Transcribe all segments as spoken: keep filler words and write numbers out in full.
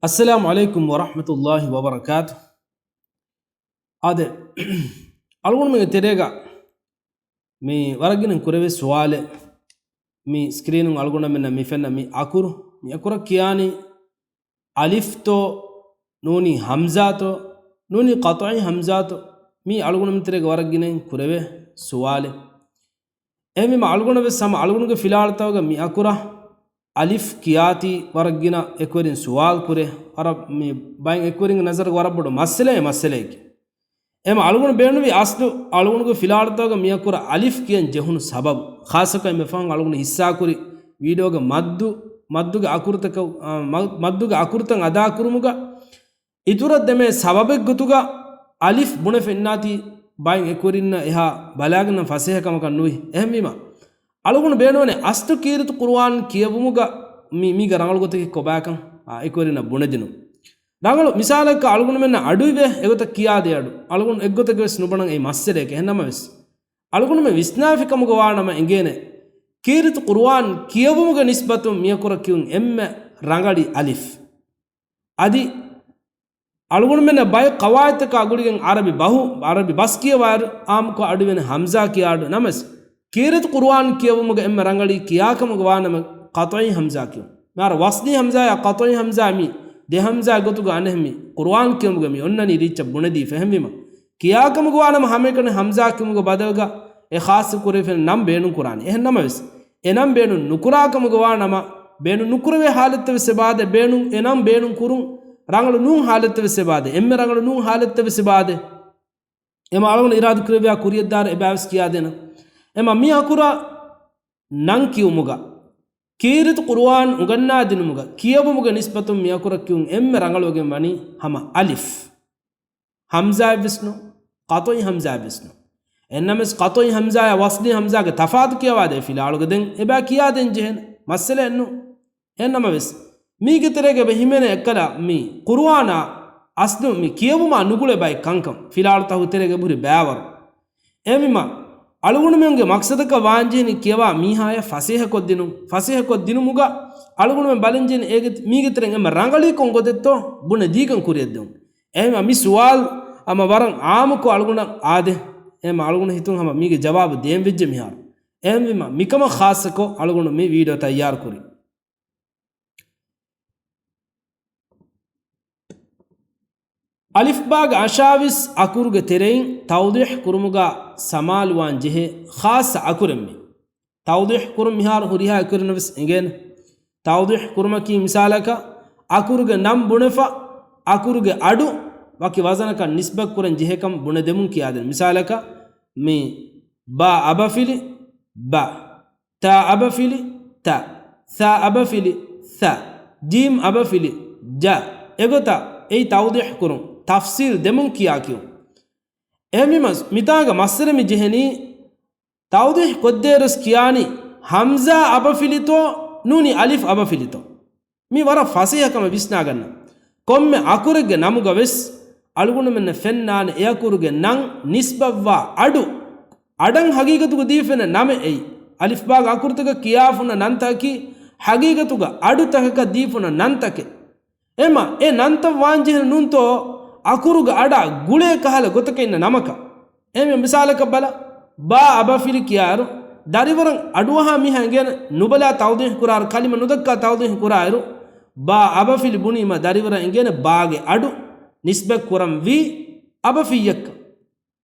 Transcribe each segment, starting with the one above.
އައްސަލާމު ޢަލައިކުމް ވަރަޙްމަތުﷲި ވަބަރަކާތު. އާދެ، އަޅުގަނޑުމެންގެ ތެރޭގަ މި ވަރަށް ގިނަ ކުރެވޭ ސުވާލެއް، މި ސްކްރީނުން އަޅުގަނޑަމެންނަށް މި ފެންނަ މި އަކުރު، މި އަކުރަށް ކިޔާނީ އަލިފްތޯ، ނޫނީ ހަމްޒާތޯ، ނޫނީ ޤަޠުޢީ ހަމްޒާތޯ، މީ އަޅުގަނޑުމެން ތެރޭގަ ވަރަށް ގިނައިން ކުރެވޭ ސުވާލެއް. އެހެންވީމަ އަޅުގަނޑަށް ވެސް ހަމަ އަޅުގަނޑުގެ ފިލާވަޅުތަކުގަ މި އަކުރަށް އަލިފް ކިޔާތީ ވަރަށް ގިނަ އެކުވެރިން ސުވާލު ކުރޭ. ވަރަށް މި ބައެއް އެކުވެރިންގެ ނަޒަރުގަ ވަރަށް ބޮޑު މައްސަލައެއް، މައްސަލައެކޭ. އެމަ އަޅުގަނޑު ބޭނުންވީ އަސްލު އަޅުގަނޑުގެ ފިލާވަޅުތަކުގަ މި އަކުރަށް އަލިފް ކިޔަން ޖެހުނު ސަބަބު. ޚާއްޞަކޮށް އެންމެ ފަހުން އަޅުގަނޑު ހިއްސާކުރި ވީޑިއޯގެ މައްދު، މައްދުގެ އަކުރުތަކަށް، އާ، މަ-، މައްދުގެ އަކުރުތައް އަދާކުރުމުގަ އިތުރަށް ދެމޭ ސަބަބެއްގޮތުގަ އަލިފް ބުނެފަ އިންނާތީ ބައެއް އެކުވެރިންނަށް އެހާ ބަލާގެންނަށް ފަސޭހަކަމަކަށް ނުވި. އެހެންވީމަ، އަޅުގަނޑު ބޭނުންވަނީ އަސްލު ކީރިތި ޤުރުއާން ކިޔެވުމުގަ މި-، މީގަ ރަނގަޅު ގޮތަކީ ކޮބާކަން، އާ، އެކުވެރިންނަށް ބުނެދިނުން. ރަނގަޅު މިސާލަކަށް އަޅުގަނޑުމެންނަށް އަޑުއިވޭ އެގޮތަށް ކިޔާދޭ އަޑު. އަޅުގަނޑު އެއްގޮތެއްގަ ވެސް ނުބަނަން އެއީ މައްސަލައެކޭ. އެހެންނަމަވެސް، އަޅުގަނޑުމެން ވިސްނާފި ކަމުގަ ވާނަމަ އެނގޭނެ، ކީރިތި ޤުރުއާން ކިޔެވުމުގެ ނިސްބަތުން މިއަކުރަށް ކިޔުން އެންމެ ރަނގަޅީ އަލިފް. އަދި އަޅުގަނޑުމެންނަށް ބައެއް ޤަވާޢިދުތަކާ ގުޅިގެން ޢަރަބި ބަހު، ޢަރަބި ބަސް ކިޔަވާއިރު ޢާއްމުކޮށް އަޑުއިވޭނެ ހަމްޒާ ކިޔާ އަޑު. ނަމަވެސް، ކީރިތި ޤުރުއާން ކިޔެވުމުގަ އެންމެ ރަނގަޅީ ކިޔާކަމުގަ ވާނަމަ ޤަޠުޢީ ހަމްޒާ ކިޔުން. މިހާރު ވަސްލީ ހަމްޒާޔާ ޤަޠުޢީ ހަމްޒާ މި ދެ ހަމްޒާ ގޮތުގަ އަނެއް މި ޤުރުއާން ކިޔުމުގަ މި އޮންނަނީ ރީއްޗަށް ބުނެދީފަ. އެހެންވީމަ، ކިޔާކަމުގަ ވާނަމަ ހަމައެކަނި ހަމްޒާ ކިޔުމުގެ ބަދަލުގަ އެ ޚާއްޞަ ކުރެވިފައި ނަން ބޭނުން ކުރާނެ. އެހެން ނަމަވެސް، އެ ނަން ބޭނުން ނުކުރާ ކަމުގަ ވާ ނަމަ، ބޭނުން ނުކުރެވޭ ހާލަތްތައް ވެސް އެބާދެ، ބޭނުން، އެ ނަން ބޭނުން ކުރުން ރަނގަޅު ނޫން ހާލަތްތައް ވެސް އެބާދެ، އެންމެ ރަނގަޅު ނޫން ހާލަތްތައް ވެސް އެބާދެ. އެމަ އަޅުގަނޑު އިރާދަ ކުރެއްވިޔާ ކުރިޔަށްދާއިރު އެބައިވެސް ކިޔާދޭނަން. އެމަ މި އަކުރަށް ނަން ކިޔުމުގަ، ކީރިތި ޤުރުއާން އުނގަންނާދިނުމުގަ، ކިޔެވުމުގެ ނިސްބަތުން މި އަކުރަށް ކިޔުން އެންމެ ރަނގަޅުވެގެން ވަނީ ހަމަ އަލިފް. ހަމްޒާއެއްވެސް ނޫން، ޤަޠުޢީ ހަމްޒާއެއްވެސް ނޫން. އެހެންނަމަވެސް، ޤަޠުޢީ ހަމްޒާޔާ ވަސްލީ ހަމްޒާގެ ތަފާތު ކިޔަވާދޭ ފިލާވަޅުގަ ދެން އެބަ ކިޔާދޭން ޖެހޭނެ މައްސަލައެއް ނޫން. އެހެންނަމަވެސް، މީގެ ތެރޭގަ އެބަ ހިމެނޭ އެއްކަލަ މި ޤުރުއާނާ އަސްލު މި ކިޔެވުމާ ނުގުޅޭ ބައެއް ކަންކަން. ފިލާވަޅުތަކުގެ ތެރޭގަ އެބަހުރި ބައިވަރު. އެހެންވީމަ، އަޅުގަނޑުމެންގެ މަޤްޞަދަކަށް ވާންޖެހެނީ ކިޔަވާ މީހާޔަށް ފަސޭހަކޮށްދިނުން. ފަސޭހަކޮށްދިނުމުގަ އަޅުގަނޑުމެން ބަލަންޖެހެނީ އޭގެ، މީގެ ތެރެއިން އެންމެ ރަނގަޅީކޮން ގޮތެއްތޯ ބުނެދީގެން ކުރިޔަށްދެވުން. އެހެންވީމަ، މި ސުވާލު ހަމަ ވަރަށް އާއްމުކޮށް އަޅުގަނޑަށް އާދޭ. އެހެންވީމަ، އަޅުގަނޑު ހިތުން ހަމަ މީގެ ޖަވާބު ދޭން ވެއްޖެ މިހާރު. އެހެންވީމަ، މިކަމަށް ޚާއްޞަކޮށް އަޅުގަނޑު މި ވީޑިއޯ ތައްޔާރުކުރީ. އަލިފްބާގެ އަށާވީސް އަކުރުގެ ތެރެއިން ތައުޟީޙް ކުރުމުގަ ސަމާލުވާން ޖެހޭ ޚާއްޞަ އަކުރެއް މީ. ތައުޟީޙް ކުރުން މިހާރު ހުރިހާ އެކުވެރިންނަށް ވެސް އެނގޭނެ. ތައުޟީޙް ކުރުމަކީ މިސާލަކަށް، އަކުރުގެ ނަން ބުނެފަ، އަކުރުގެ އަޑު ވަކި ވަޒަނަކަށް ނިސްބަތް ކުރަން ޖެހޭކަން ބުނެދެމުން ކިޔާދޭން. މިސާލަކަށް، މި ބާ އަބަފިލި ބަ، ތާ އަބަފިލި ތަ، ސާ އަބަފިލި ސަ، ޖީމް އަބަފިލި ޖަ. އެގޮތަށް އެއީ ތައުޟީޙް ކުރުން، ތަފްސީލް ދެމުން ކިޔާ ކިޔުން. އެހެންވީމަ، މިތާގަ މައްސަލަ މި ޖެހެނީ، ތައުޟީޙް ކޮށްދޭއިރުވެސް ކިޔާނީ ހަމްޒާ އަބަފިލިތޯ ނޫނީ އަލިފް އަބަފިލިތޯ؟ މީ ވަރަށް ފަސޭހަކަމަށް ވިސްނާގަންނަން. ކޮންމެ އަކުރެއްގެ ނަމުގަ ވެސް އަޅުގަނޑުމެންނަށް ފެންނާނެ އެ އަކުރުގެ ނަން ނިސްބަތްވާ އަޑު، އަޑަށް ހަގީގަތުގަ ދީފަ އިންނަ ނަމެއް އެއީ. އަލިފްބާގެ އަކުރުތަކަށް ކިޔާފަ އޮންނަ ނަންތަކަކީ ހަގީގަތުގަ އަޑުތަކަކަށް ދީފަ އޮންނަ ނަންތަކެއް. އެމަ، އެ ނަންތައް ވާންޖެހޭނެ ނޫންތޯ އަކުރުގެ އަޑާ ގުޅޭ ކަހަލަ ގޮތަކަށް އިންނަ ނަމަކަށް. އެހެންވެ މިސާލަކަށް ބަލަ، ބާ އަބަފިލި ކިޔާއިރު، ދަރިވަރަށް އަޑުއަހާ މީހާ އެނގޭނެ ނުބަލާ ތައުޟީޙް ކުރާއިރު، ކަލިމަ ނުދައްކާ ތައުޟީޙް ކުރާއިރު، ބާ އަބަފިލި ބުނީމަ ދަރިވަރަށް އެނގޭނެ ބާގެ އަޑު ނިސްބަތް ކުރަންވީ އަބަފިއްޔަކަށް.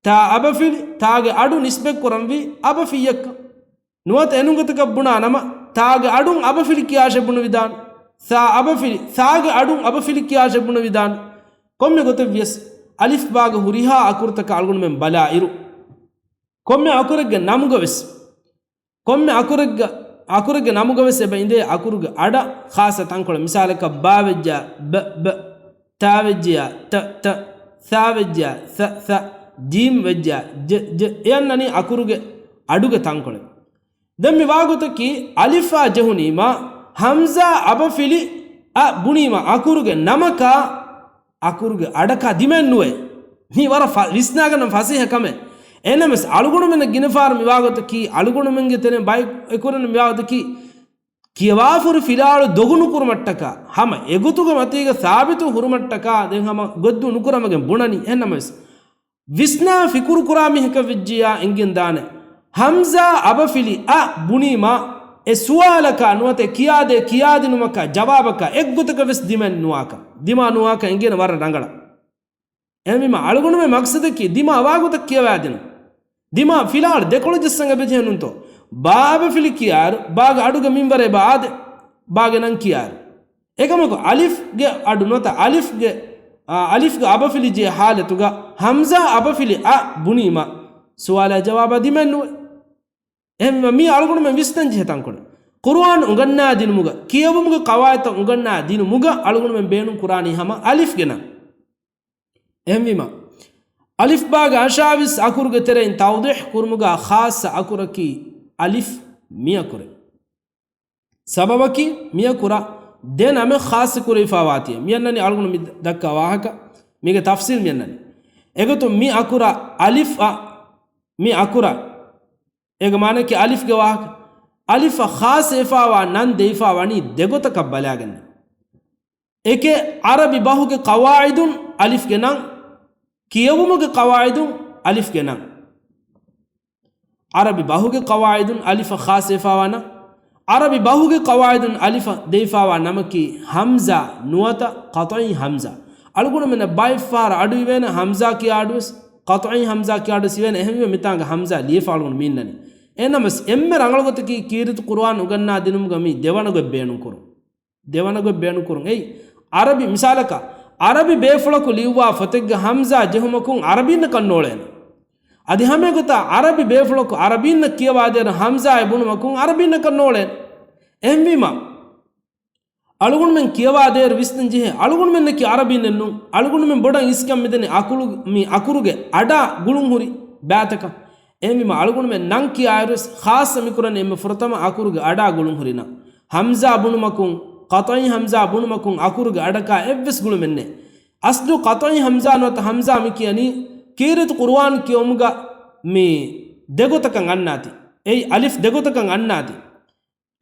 ތާ އަބަފިލި، ތާގެ އަޑު ނިސްބަތް ކުރަންވީ އަބަފިއްޔަކަށް. ނުވަތަ އެނޫންގޮތަކަށް ބުނާ ނަމަ، ތާގެ އަޑުން އަބަފިލި ކިޔާށޭ ބުނެވިދާނެ. ސާ އަބަފިލި، ސާގެ އަޑުން އަބަފިލި ކިޔާށޭ ބުނެވިދާނެ. ކޮންމެ ގޮތެއްވިޔަސް، އަލިފްބާގެ ހުރިހާ އަކުރުތަކަށް އަޅުގަނޑުމެން ބަލާއިރު، ކޮންމެ އަކުރެއްގެ ނަމުގަވެސް، ކޮންމެ އަކުރެއްގަ، އަކުރެއްގެ ނަމުގަވެސް އެބަ އިނދޭ އަކުރުގެ އަޑަށް ޚާއްޞަ ތަންކޮޅެއް. މިސާލަކަށް، ބާ ވެއްޖާ ބަ، ބަ، ތާ ވެއްޖެޔާ ތަ، ތަ، ސާ ވެއްޖާ ސަ، ސަ، ޖީމް ވެއްޖާ ޖަ، ޖަ، އެ އަންނަނީ އަކުރުގެ އަޑުގެ ތަންކޮޅެއް. ދެން މި ވާގޮތަކީ، އަލިފާ ޖެހުނީމާ، ހަމްޒާ އަބަފިލި އަ ބުނީމާ، އަކުރުގެ ނަމަކާ، އަކުރުގެ އަޑަކާ ދިމައެއް ނުވޭ. މީ ވަރަށް ފަ-، ވިސްނާގަންނަން ފަސޭހަ ކަމެއް. އެހެންނަމަވެސް، އަޅުގަނޑުމެންނަށް ގިނަ ފަހަރު މި ވާގޮތަކީ، އަޅުގަނޑުމެންގެ ތެރެއިން ބައެއް އެކުރަން މި ވާގޮތަކީ، ކިޔަވާފަހުރި ފިލާޅު ދޮގު ނުކުރުމަށްޓަކާ، ހަމަ އެގޮތުގެ މަތީގަ ސާބިތު ހުރުމަށްޓަކާ ދެން ހަމަ ގޮއްދޫ ނުކުރަމަގެން ބުނަނީ. އެހެންނަމަވެސް، ވިސްނާ ފިކުރު ކުރާ މީހަކަށް ވެއްޖިއްޔާ އެނގިގެން ދާނެ، ހަމްޒާ އަބަފިލި އަ ބުނީމާ، އެ ސުވާލަކާ ނުވަތަ ކިޔާދޭ ކިޔާދިނުމަކާ ޖަވާބަކާ އެއްގޮތަކަށް ވެސް ދިމައެއް ނުވާކަށް، ދިމާ ނުވާކަށް އެނގޭނެ ވަރަށް ރަނގަޅަށް. އެހެންވީމަ، އަޅުގަނޑުމެން މަގްސަދަކީ ދިމާ ވާގޮތަށް ކިޔަވާދިނުން. ދިމާ ފިލާޅު ދެކޮޅު ޖައްސަން އެބަޖެހެނުންތޯ؟ ބާ އަބަފިލި ކިޔާއިރު، ބާގެ އަޑުގެ މިންވަރަށް އެބަ އާދޭ، ބާގެ ނަން ކިޔާއިރު. އެކަމަކު، އަލިފްގެ އަޑު ނުވަތަ އަލިފްގެ، އާ، އަލިފްގެ އަބަފިލި ޖެހޭ ހާލަތުގަ ހަމްޒާ އަބަފިލި އަ ބުނީމަ، ސުވާލާ ޖަވާބާ ދިމައެއް ނުވޭ. އެހެންވީމަ، މީ އަޅުގަނޑުމެން ވިސްނަން ޖެހޭ ތަންކޮޅެއް. ޤުރުއާން އުނގަންނާ ދިނުމުގަ، ކިޔެވުމުގެ ޤަވާޢިދުތައް އުނގަންނާ ދިނުމުގަ އަޅުގަނޑުމެން ބޭނުން ކުރާނީ ހަމަ އަލިފްގެ ނަން. އެހެންވީމަ، އަލިފް ބާގެ އަށާވީސް އަކުރުގެ ތެރެއިން ތައުޟީޙް ކުރުމުގަ ޚާއްޞަ އަކުރަކީ އަލިފް މި އަކުރެއް. ސަބަބަކީ މި އަކުރަށް ދެ ނަމެއް ޚާއްޞަ ކުރެވިފާވާތީ. މި އަންނަނީ އަޅުގަނޑު މި ދައްކާ ވާހަކަ، މީގެ ތަފްޞީލް މި އަންނަނީ. އެގޮތުން މި އަކުރަށް އަލިފް އަށް މި އަކުރަށް އޭގެ މާނައަކީ އަލިފްގެ ވާހަކަ. އަލިފަށް ޚާއްޞަވެފާވާ ނަން ދެވިފާ ވަނީ ދެގޮތަކަށް ބަލާގެން. އެކެއް ޢަރަބި ބަހުގެ ޤަވާޢިދުން އަލިފްގެ ނަން، ކިޔެވުމުގެ ޤަވާޢިދުން އަލިފްގެ ނަން. ޢަރަބި ބަހުގެ ޤަވާޢިދުން އަލިފަށް ޚާއްޞަވެފާވާ ނަން، ޢަރަބި ބަހުގެ ޤަވާޢިދުން އަލިފަށް ދެވިފާވާ ނަމަކީ ހަމްޒާ ނުވަތަ ޤަޠްޢީ ހަމްޒާ. އަޅުގަނޑުމެންނަށް ބައެއްފަހަރަށް އަޑު އިވޭނެ ހަމްޒާ ކިޔާ އަޑުވެސް، ޤަޠްޢީ ހަމްޒާ ކިޔާ އަޑުވެސް އިވޭނެ. އެހެންވީމަ މިތާނގަ ހަމްޒާ ލިޔެފަ އަޅުގަނޑު މި އިންނަނީ. އެހެންނަމަވެސް އެންމެ ރަނގަޅު ގޮތަކީ ކީރިތި ޤުރުއާން އުނގަންނާ ދިނުމުގަ މި ދެވަނަ ގޮތް ބޭނުން ކުރުން. ދެވަނަ ގޮތް ބޭނުން ކުރުން. އެއީ، ޢަރަބި މިސާލަކަށް، ޢަރަބި ބޭފުޅަކު ލިޔުއްވާ ފޮތެއްގަ ހަމްޒާ ޖެހުމަކުން ޢަރަބީންނަކަށް ނޯޅޭނެ. އަދި ހަމައެގޮތަށް ޢަރަބި ބޭފުޅަކު ޢަރަބީންނަށް ކިޔަވާދޭއިރު ހަމްޒާއެއް ބުނުމަކުން ޢަރަބީންނަކަށް ނޯޅޭނެ. އެހެންވީމަ، އަޅުގަނޑުމެން ކިޔަވާދޭއިރު ވިސްނަން ޖެހޭ، އަޅުގަނޑުމެންނަކީ ޢަރަބީންނެއް ނޫން. އަޅުގަނޑުމެން ބޮޑަށް އިސްކަން މިދެނީ އަކުރު، މި އަކުރުގެ އަޑާ ގުޅުންހުރި ބައިތަކަށް. އެހެންވީމަ އަޅުގަނޑުމެން ނަން ކިޔާއިރުވެސް ޚާއްޞަ މިކުރަނީ އެންމެ ފުރަތަމަ އަކުރުގެ އަޑާ ގުޅުންހުރި ނަން. ހަމްޒާ ބުނުމަކުން، ޤަޠްޢީ ހަމްޒާ ބުނުމަކުން އަކުރުގެ އަޑަކާ އެއްވެސް ގުޅުމެއް ނެތް. އަސްލު ޤަޠްޢީ ހަމްޒާ ނުވަތަ ހަމްޒާ މި ކިޔަނީ ކީރިތި ޤުރުއާން ކިޔެވުމުގަ މި ދެގޮތަކަށް އަންނާތީ. އެއީ އަލިފް ދެގޮތަކަށް އަންނާތީ.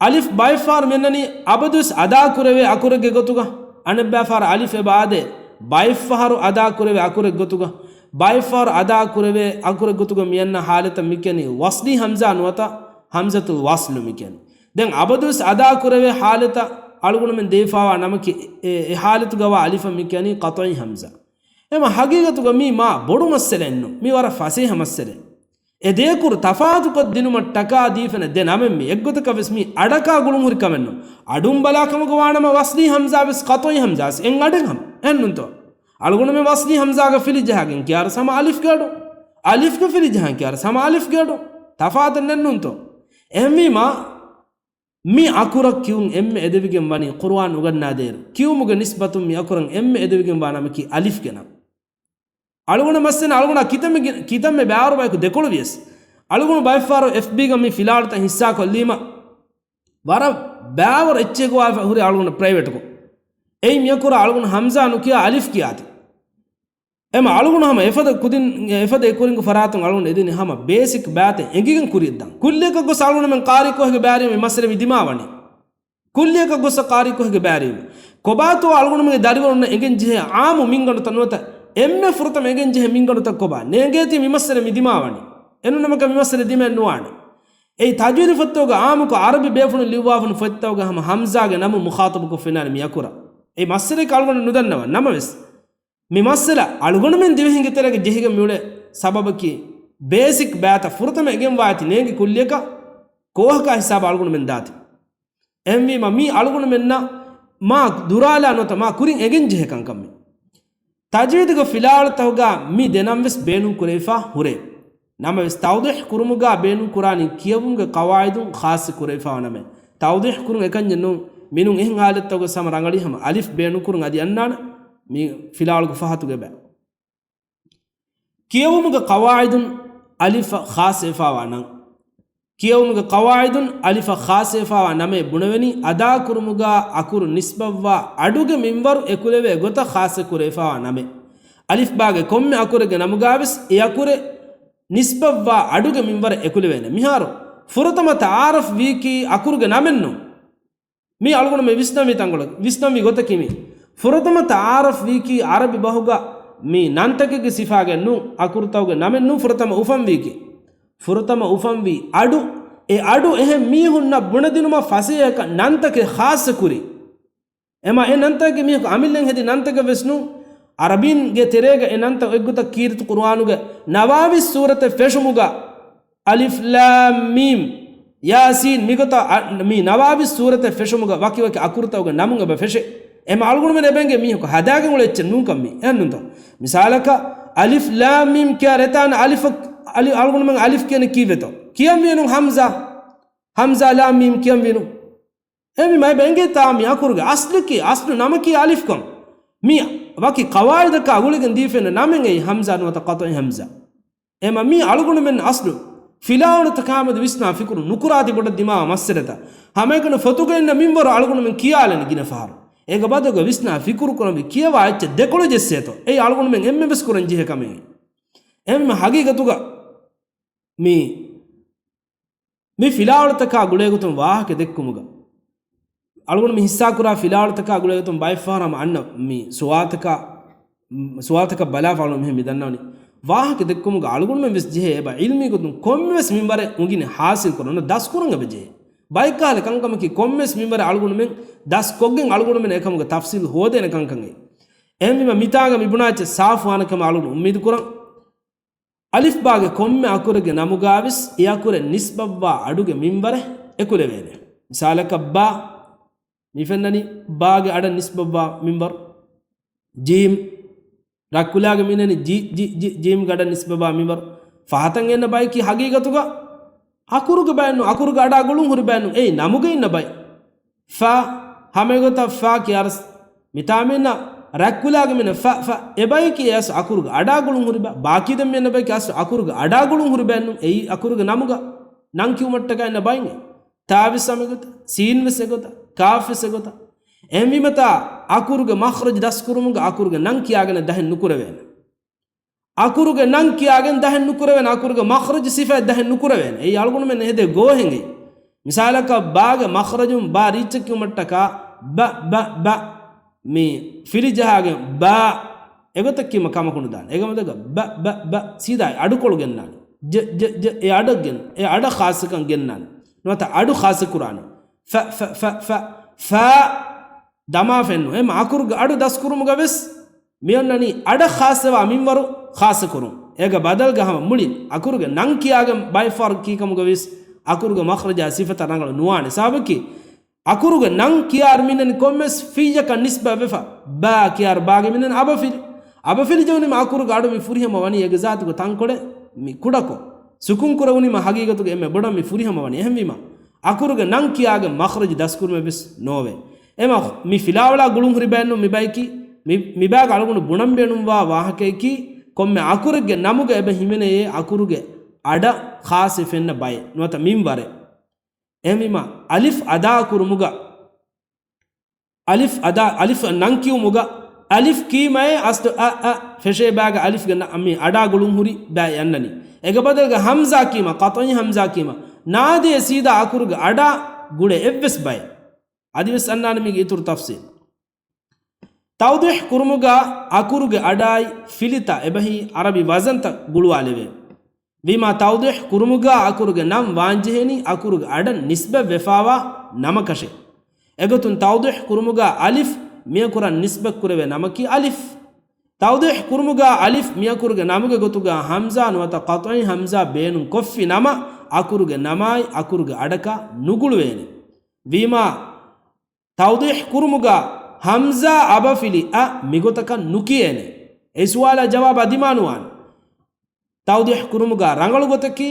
އަލިފް ބައެއްފަހަރު މިއަންނަނީ އަބަދުވެސް އަދާކުރެވޭ އަކުރެއްގެ ގޮތުގަ، އަނެއްބައިފަހަރު އަލިފް އެބަ އާދޭ ބައެއްފަހަރު އަދާކުރެވޭ އަކުރެއް ގޮތުގަ، ބައެއްފަހަރު އަދާކުރެވޭ އަކުރެއް ގޮތުގަ މިއަންނަ ހާލަތަށް މިކިޔަނީ ވަޞްލީ ހަމްޒާ ނުވަތަ ހަމްޒަތުލް ވަޞްލު މިކިޔަނީ. ދެން އަބަދުވެސް އަދާކުރެވޭ ހާލަތަށް އަޅުގަނޑުމެން ދެވިފާވާ ނަމަކީ އެ، އެ ހާލަތުގަވާ އަލިފަށް މިކިޔަނީ ޤަޠްޢީ ހަމްޒާ. އެމަ ހަގީގަތުގަ މީ މާ ބޮޑު މައްސަލައެއް ނޫން. މީ ވަރަށް ފަސޭހަ މައްސަލައެއް. އެ ދެ އަކުރު ތަފާތުކޮށްދިނުމަށްޓަކާ ދީފަނެ ދެ ނަމެއް މީ. އެއްގޮތަކަށް ވެސް މީ އަޑަކާ ގުޅުންހުރި ކަމެއް ނޫން. އަޑުން ބަލާ ކަމުގަ ވާނަމަ ވަސްލީ ހަމްޒާ ވެސް ޤަޠުޢީ ހަމްޒާ ވެސް އެއް އަޑެއް ހަމަ. އެހެންނޫންތޯ؟ އަޅުގަނޑުމެން ވަސްލީ ހަމްޒާގަ ފިލި ޖަހާގެން ކިޔާރު ސަމަ އަލިފްގެ އަޑު. އަލިފްގަ ފިލި ޖަހާ ކިޔާރު ސަމަ އަލިފްގެ އަޑު. ތަފާތެއް ނެތް ނޫންތޯ؟ އެހެންވީމާ، މި އަކުރަށް ކިޔުން އެންމެ އެދެވިގެން ވަނީ ޤުރުއާން އުގަންނާދޭއިރު. ކިޔުމުގެ ނިސްބަތުން މި އަކުރަށް އެންމެ އެދެވިގެން ވާ ނަމަކީ އަލިފްގެ ނަން. އަޅުގަނޑަށް މައްސަލަ އަޅުގަނޑާ ކިތަންމެ ގި-، ކިތަންމެ ބައިވަރު ބަޔަކު ދެކޮޅު ވިޔަސް، އަޅުގަނޑު ބައެއްފަހަރު އެފްބީގަ މި ފިލާވަޅުތައް ހިއްސާކޮށްލީމަ، ވަރަށް ބައިވަރު އެއްޗެއް ގޮވާފަ ހުރި އަޅުގަނޑު ޕްރައިވެޓްކޮށް. އެއީ މިއަކުރަށް އަޅުގަނޑު ހަމްޒާ ނުކިޔާ އަލިފް ކިޔާތި. އެމަ އަޅުގަނޑު ހަމަ އެފަދަ ކުދިން، އެފަދަ އެކުރިންގެ ފަރާތުން އަޅުގަނޑު އެދިނީ ހަމަ ބޭސިކް ބައިތައް އެނގިގެން ކުރިއަށްދާން. ކުއްލިއަކަށް ގޮސް އަޅުގަނޑުމެން ޤާރީ ކޯހެއްގެ ބައިވެރިވުމުގެ މައްސަލަ މި ދިމާވަނީ. ކުއްލިއަކަށް ގޮސް ޤާރީ ކޯހެއްގެ ބައިވެރިވުމުގެ. ކޮބާތޯ އަޅުގަނޑުމެންގެ ދަރިވަރުންނަށް އެނގެން ޖެހޭ އާއްމު މިންގަނޑުތައް ނުވަތަ އެންމެ ފުރަތަމަ އެނގެން ޖެހޭ މިންގަނޑުތައް ކޮބާ؟ ނޭނގޭތީ މި މައްސަލަ މި ދިމާވަނީ. އެނޫން ނަމަކަށް މި މައްސަލަ ދިމައެއް ނުވާނެ. އެއީ ތަޖްވީދު ފޮތްތަކުގަ އާއްމުކޮށް އަރަބި ބޭފުޅުން ލިޔުއްވާފަ ހުންނަ ފޮތްތަކުގަ ހަމަ ހަމްޒާގެ ނަމުން މުޚާޠަބުކޮށްފަ އިންނާނެ މި އަކުރަށް. އެ މައްސަލައަކީ އަޅުގަނޑު ނުދަންނަވަން. ނަމަވެސް، މި މައްސަލަ އަޅުގަނޑުމެން ދިވެހިންގެ ތެރޭގަ ޖެހިގެން މިއުޅޭ ސަބަބަކީ، ބޭސިކް ބައިތައް ފުރަތަމަ އެނގެންވާތި ނޭނގި ކުއްލިއަކަށް ކޯހަކާ ހިސާބަށް އަޅުގަނޑުމެން ދާތި. އެހެންވީމަ، މީ އަޅުގަނޑުމެންނަށް މާ ދުރާލާ ނުވަތަ މާ ކުރިން އެނގެން ޖެހޭ ކަންކަން މީ. ތަޖްވީދުގެ ފިލާވަޅުތަކުގަ މި ދެ ނަން ވެސް ބޭނުން ކުރެވިފަ ހުރޭ. ނަމަވެސް، ތައުޟީޙް ކުރުމުގަ ބޭނުން ކުރާނީ ކިޔެވުމުގެ ޤަވާޢިދުން ޚާއްޞަ ކުރެވިފަވާ ނަމެއް. ތައުޟީޙް ކުރުން އެކަންޏެއް ނޫން. މިނޫން އެހެން ހާލަތްތަކުގަ ހަމަ ރަނގަޅީ ހަމަ އަލިފް ބޭނުން ކުރުން އަދި އަންނާނެ މި ފިލާވަޅުގެ ފަހަތުގެ ބައި. ކިޔެވުމުގެ ޤަވާޢިދުން އަލިފަށް ޚާއްޞަވެފަވާ ނަން. ކިޔެވުމުގެ ޤަވާޢިދުން އަލިފަށް ޚާއްޞަވެފަވާ ނަމެއް ބުނެވެނީ، އަދާކުރުމުގަ އަކުރު ނިސްބަތްވާ އަޑުގެ މިންވަރު އެކުލެވޭ ގޮތަށް ޚާއްޞަ ކުރެވިފަވާ ނަމެއް. އަލިފްބާގެ ކޮންމެ އަކުރެއްގެ ނަމުގަވެސް އެ އަކުރެއް ނިސްބަތްވާ އަޑުގެ މިންވަރަށް އެކުލެވޭނެ. މިހާރު ފުރަތަމަ ތަޢާރަފް ވީކީ އަކުރުގެ ނަމެއްނު. މީ އަޅުގަނޑުމެން ވިސްނަންވީ ތަންކޮޅެއް، ވިސްނަންވީ ގޮތަކީ މީ. ފުރަތަމަ ތަޢާރަފް ވީކީ އަރަބި ބަހުގަ މީ ނަންތަކެއްގެ ސިފާގެ ނޫން، އަކުރުތަކުގެ ނަމެއް ނޫން ފުރަތަމަ އުފަންވީކީ. ފުރަތަމަ އުފަންވީ އަޑު. އެ އަޑު އެހެން މީހުންނަށް ބުނެދިނުމަށް ފަސޭހަކަށް ނަންތަކެއް ޚާއްޞަ ކުރީ. އެމަ އެ ނަންތަކެއް މީހަކު އަމިއްލައިން ހެދި ނަންތަކެއް ވެސް ނޫން. އަރަބީންގެ ތެރޭގަ އެ ނަންތައް އެއްގޮތަށް ކީރިތި ޤުރުއާނުގެ ނަވާވީސް ސޫރަތެއް ފެށުމުގަ އަލިފް ލާމް މީމް ޔާސީން މިގޮތަށް އަ، މި ނަވާވީސް ސޫރަތެއް ފެށުމުގަ ވަކިވަކި އަކުރުތަކުގެ ނަމުން އެބަ ފެށޭ. އެމަ އަޅުގަނޑުމެން އެބަ އެނގޭ މީހަކު ހަދާގެން އުޅޭ އެއްޗެއް ނޫންކަން މީ. އެހެންނޫންތޯ؟ މިސާލަކަށް އަލިފް ލާމް މީމް ކިޔާ ރޭތާނަ އަލިފަށް، އަލި، އަޅުގަނޑުމެން އަލިފް ކިޔަނީ ކީއްވެތޯ؟ ކިޔަންވީނު ހަމްޒާ. ހަމްޒާ ލާމް މީމް ކިޔަންވީނު. އެމީ މައިބަ އެނގޭތާ މި އަކުރުގެ އަސްލަކީ، އަސްލު ނަމަކީ އަލިފްކަން. މި ވަކި ޤަވާއިދަކާ ގުޅިގެން ދީފެން ނަމެއް އެއީ ހަމްޒާ ނުވަތަ ޤަޠްޢީ ހަމްޒާ. އެމަ މީ އަޅުގަނޑުމެން އަސްލު ފިލާވަޅުތަކާމެދު ވިސްނާ ފިކުރު ނުކުރާތި ބޮޑަށް ދިމާވާ މައްސަލަތައް. ހަމައެކަނި ފޮތުގަ އިންނަ މިންވަރު އަޅުގަނޑުމެން ކިޔާލަނީ ގިނަ ފަހަރު. އޭގެ ބަދަލުގަ ވިސްނާ ފިކުރު ކުރަންވީ ކިޔަވާ އެއްޗެއް ދެކޮޅު ޖެއްސޭތޯ. އެއީ އަޅުގަނޑުމެން އެންމެން ވެސް ކުރަން ޖެހޭ ކަމެއް. އެހެންވީމަ ހަގީގަތުގަ މި މި ފިލާވަޅުތަކާ ގުޅޭގޮތުން ވާހަކަ ދެއްކުމުގަ، އަޅުގަނޑު މި ހިއްސާކުރާ ފިލާވަޅުތަކާ ގުޅޭގޮތުން ބައެއްފަހަރު ހަމަ އަންނަ މި ސުވާލުތަކާ، ސުވާލުތަކަށް ބަލާފަ އަޅުގަނޑު މިހެން މި ދަންނަވަނީ. ވާހަކަ ދެއްކުމުގަ އަޅުގަނޑުމެން ވެސް ޖެހޭ އެބަ ޢިލްމީ ގޮތުން ކޮންމެވެސް މިންވަރެއް އުނގިނި ޙާޞިލް ކުރަން ދަސްކުރަން އެބަ ޖެހޭ. ބައެއްކަހަލަ ކަންކަމަކީ ކޮންމެވެސް މިންވަރެއް އަޅުގަނޑުމެން ދަސްކޮށްގެން އަޅުގަނޑުމެން އެކަމުގެ ތަފްޞީލް ހޯދޭނެ ކަންކަން އެއީ. އެހެންވީމަ މިތާގަ މި ބުނާ އެއްޗެއް ސާފުވާނެ ކަމަށް އަޅުގަނޑު އުއްމީދު ކުރަން. އަލިފް ބާގެ ކޮންމެ އަކުރެއްގެ ނަމުގާވެސް އެ އަކުރެއް ނިސްބަތްވާ އަޑުގެ މިންވަރެއް އެކުލެވޭނެ. މިސާލަކަށް ބާ، މި ފެންނަނީ ބާގެ އަޑަށް ނިސްބަތްވާ މިންވަރު. ޖީމް، ރަތްކުލާގެ މިންނަނީ ޖި، ޖި، ޖި، ޖީމްގެ އަޑަށް ނިސްބަތްވާ މިންވަރު. ފަހަތަށް އެންނަ ބަޔަކީ ހަގީގަތުގަ އަކުރުގެ ބައެއް ނޫން، އަކުރުގެ އަޑާ ގުޅުން ހުރި ބައެއް ނޫން. އެއީ ނަމުގަ އިންނަ ބައެއް. ފަ، ހަމައެގޮތަށް ފަ ކިޔާ ރަސް. މިތާ މިންނަ ރަތްކުލާގެ މިންނަ ފަ، ފަ. އެ ބަޔަކީ އެ އަސް އަކުރުގެ އަޑާ ގުޅުން ހުރި ބަ، ބާކީ ދެން މި އެންނަ ބަޔަކީ އަސް އަކުރުގެ އަޑާ ގުޅުން ހުރި ބައެއް ނޫން. އެއީ އަކުރުގެ ނަމުގަ ނަން ކިޔުމަށްޓަކާ އިންނަ ބައިން. ތާވެސް ހަމައެގޮތަށް، ސީންވެސް އެގޮތަށް، ކާފްވެސް އެގޮތަށް. އެހެންވީމަތާ އަކުރުގެ މަޚްރަޖު ދަސްކުރުމުގަ އަކުރުގެ ނަން ކިޔާގެން ދަހެއް ނުކުރެވޭނެ. އަކުރުގެ ނަން ކިޔާގެން ދަހެއް ނުކުރެވޭނެ، އަކުރުގެ މަޚްރަޖު ސިފައެއް ދަހެއް ނުކުރެވޭނެ. އެއީ އަޅުގަނޑުމެން ހެދޭ ގޯހެއް. މިސާލަކަށް ބާގެ މަޚްރަޖުން ބާ ރީއްޗަށް ކިޔުމަށްޓަކާ ބަ، ބަ، ބަ މި ފިލި ޖަހާގެން ބާ އެގޮތަށް ކީމަ ކަމަކު ނުދާނެ. އެގަމަދަގަ ބަ، ބަ، ބަ ސީދާ އަޑުކޮޅު ގެންނާނެ. ޖެ، ޖެ، ޖެ އެ އަޑަށް ގެން، އެ އަޑަށް ޚާއްޞަކަން ގެންނާނެ. ނުވަތަ އަޑު ޚާއްޞަ ކުރާނެ. ފަ، ފަ، ފަ، ފަ، ފާ ދަމާފައެއްނު. އެމަ އަކުރުގެ އަޑު ދަސްކުރުމުގަ ވެސް މިއޮންނަނީ އަޑަށް ޚާއްޞަވާ މިންވަރު ޚާއްޞަ ކުރުން. އޭގަ ބަދަލުގަ ހަމަ މުޅިން އަކުރުގެ ނަން ކިޔާގެން ބައެއްފަހަރު ކީކަމުގަ ވެސް އަކުރުގެ މަޚްރަޖާ ސިފަތައް ރަނގަޅު ނުވާނެ. ސަބަބަކީ އަކުރުގެ ނަން ކިޔާރު މިންނަނީ ކޮންމެސް ފިއްޔަކަށް ނިސްބަތް ވެފަ. ބާ ކިޔާރު ބާގެ މިންނަނީ އަބަފިލި. އަބަފިލި ޖެހުނީމަ އަކުރުގެ އަޑު މި ފުރިހަމަ ވަނީ އޭގެ ޒާތުގެ ތަންކޮޅެއް މި ކުޑަކޮށް. ސުކުން ކުރެވުނީމަ ހަގީގަތުގެ އެންމެ ބޮޑަށް މި ފުރިހަމަ ވަނީ. އެހެންވީމަ އަކުރުގެ ނަން ކިޔާގެން މަޚްރަޖު ދަސްކުރުމެއް ވެސް ނޯވޭ. އެމަ މި ފިލާވަޅާ ގުޅުން ހުރި ބައެއްނު މި ބަޔަކީ، މި، މި ބާގަ އަޅުގަނޑު ބުނަން ބޭނުންވާ ވާހަކަޔަކީ، ކޮންމެ އަކުރެއްގެ ނަމުގަ އެބަ ހިމެނެޔޭ އަކުރުގެ އަޑަށް ޚާއްޞަ ފެންނަ ބައެއް ނުވަތަ މިންވަރެއް. އެހެންވީމަ އަލިފް އަދާކުރުމުގަ، އަލިފް އަދާ، އަލިފް ނަން ކިޔުމުގަ، އަލިފް ކީމައޭ އަސްލު އަ، އަ ފެށޭ ބާގަ އަލިފްގެ ނަ، މި އަޑާ ގުޅުން ހުރި ބައެއް އަންނަނީ. އޭގެ ބަދަލުގަ ހަމްޒާ ކީމަ، ޤަޠްޢީ ހަމްޒާ ކީމަ، ނާދޭ ސީދާ އަކުރުގެ އަޑާ ގުޅޭ އެއްވެސް ބައެއް. އަދިވެސް އަންނާނެ މީގެ އިތުރު ތަފްޞީލް. ތައުޟީޙް ކުރުމުގަ އަކުރުގެ އަޑާއި ފިލިތައް އެބަހީ ޢަރަބި ވަޒަންތައް ގުޅުވާލެވޭ. ވީމާ ތައުޟީޙް ކުރުމުގަ އަކުރުގެ ނަން ވާންޖެހެނީ އަކުރުގެ އަޑަށް ނިސްބަތް ވެފާވާ ނަމަކަށެއް. އެގޮތުން ތައުޟީޙް ކުރުމުގަ އަލިފް މިއަކުރަށް ނިސްބަތް ކުރެވޭ ނަމަކީ އަލިފް. ތައުޟީޙް ކުރުމުގަ އަލިފް މިއަކުރުގެ ނަމުގެ ގޮތުގަ ހަމްޒާ ނުވަތަ ޤަޠްޢީ ހަމްޒާ ބޭނުން ކޮށްފި ނަމަ، އަކުރުގެ ނަމާއި އަކުރުގެ އަޑަކާ ނުގުޅުވޭނެ. ވީމާ، ތައުޟީޙް ކުރުމުގަ ހަމްޒާ އަބަފިލި އަ މިގޮތަކަށް ނުކިޔޭނެ. އެ ސުވާލާ ޖަވާބާ ދިމާނުވާނެ. ތައުޟީޙް ކުރުމުގަ ރަނގަޅު ގޮތަކީ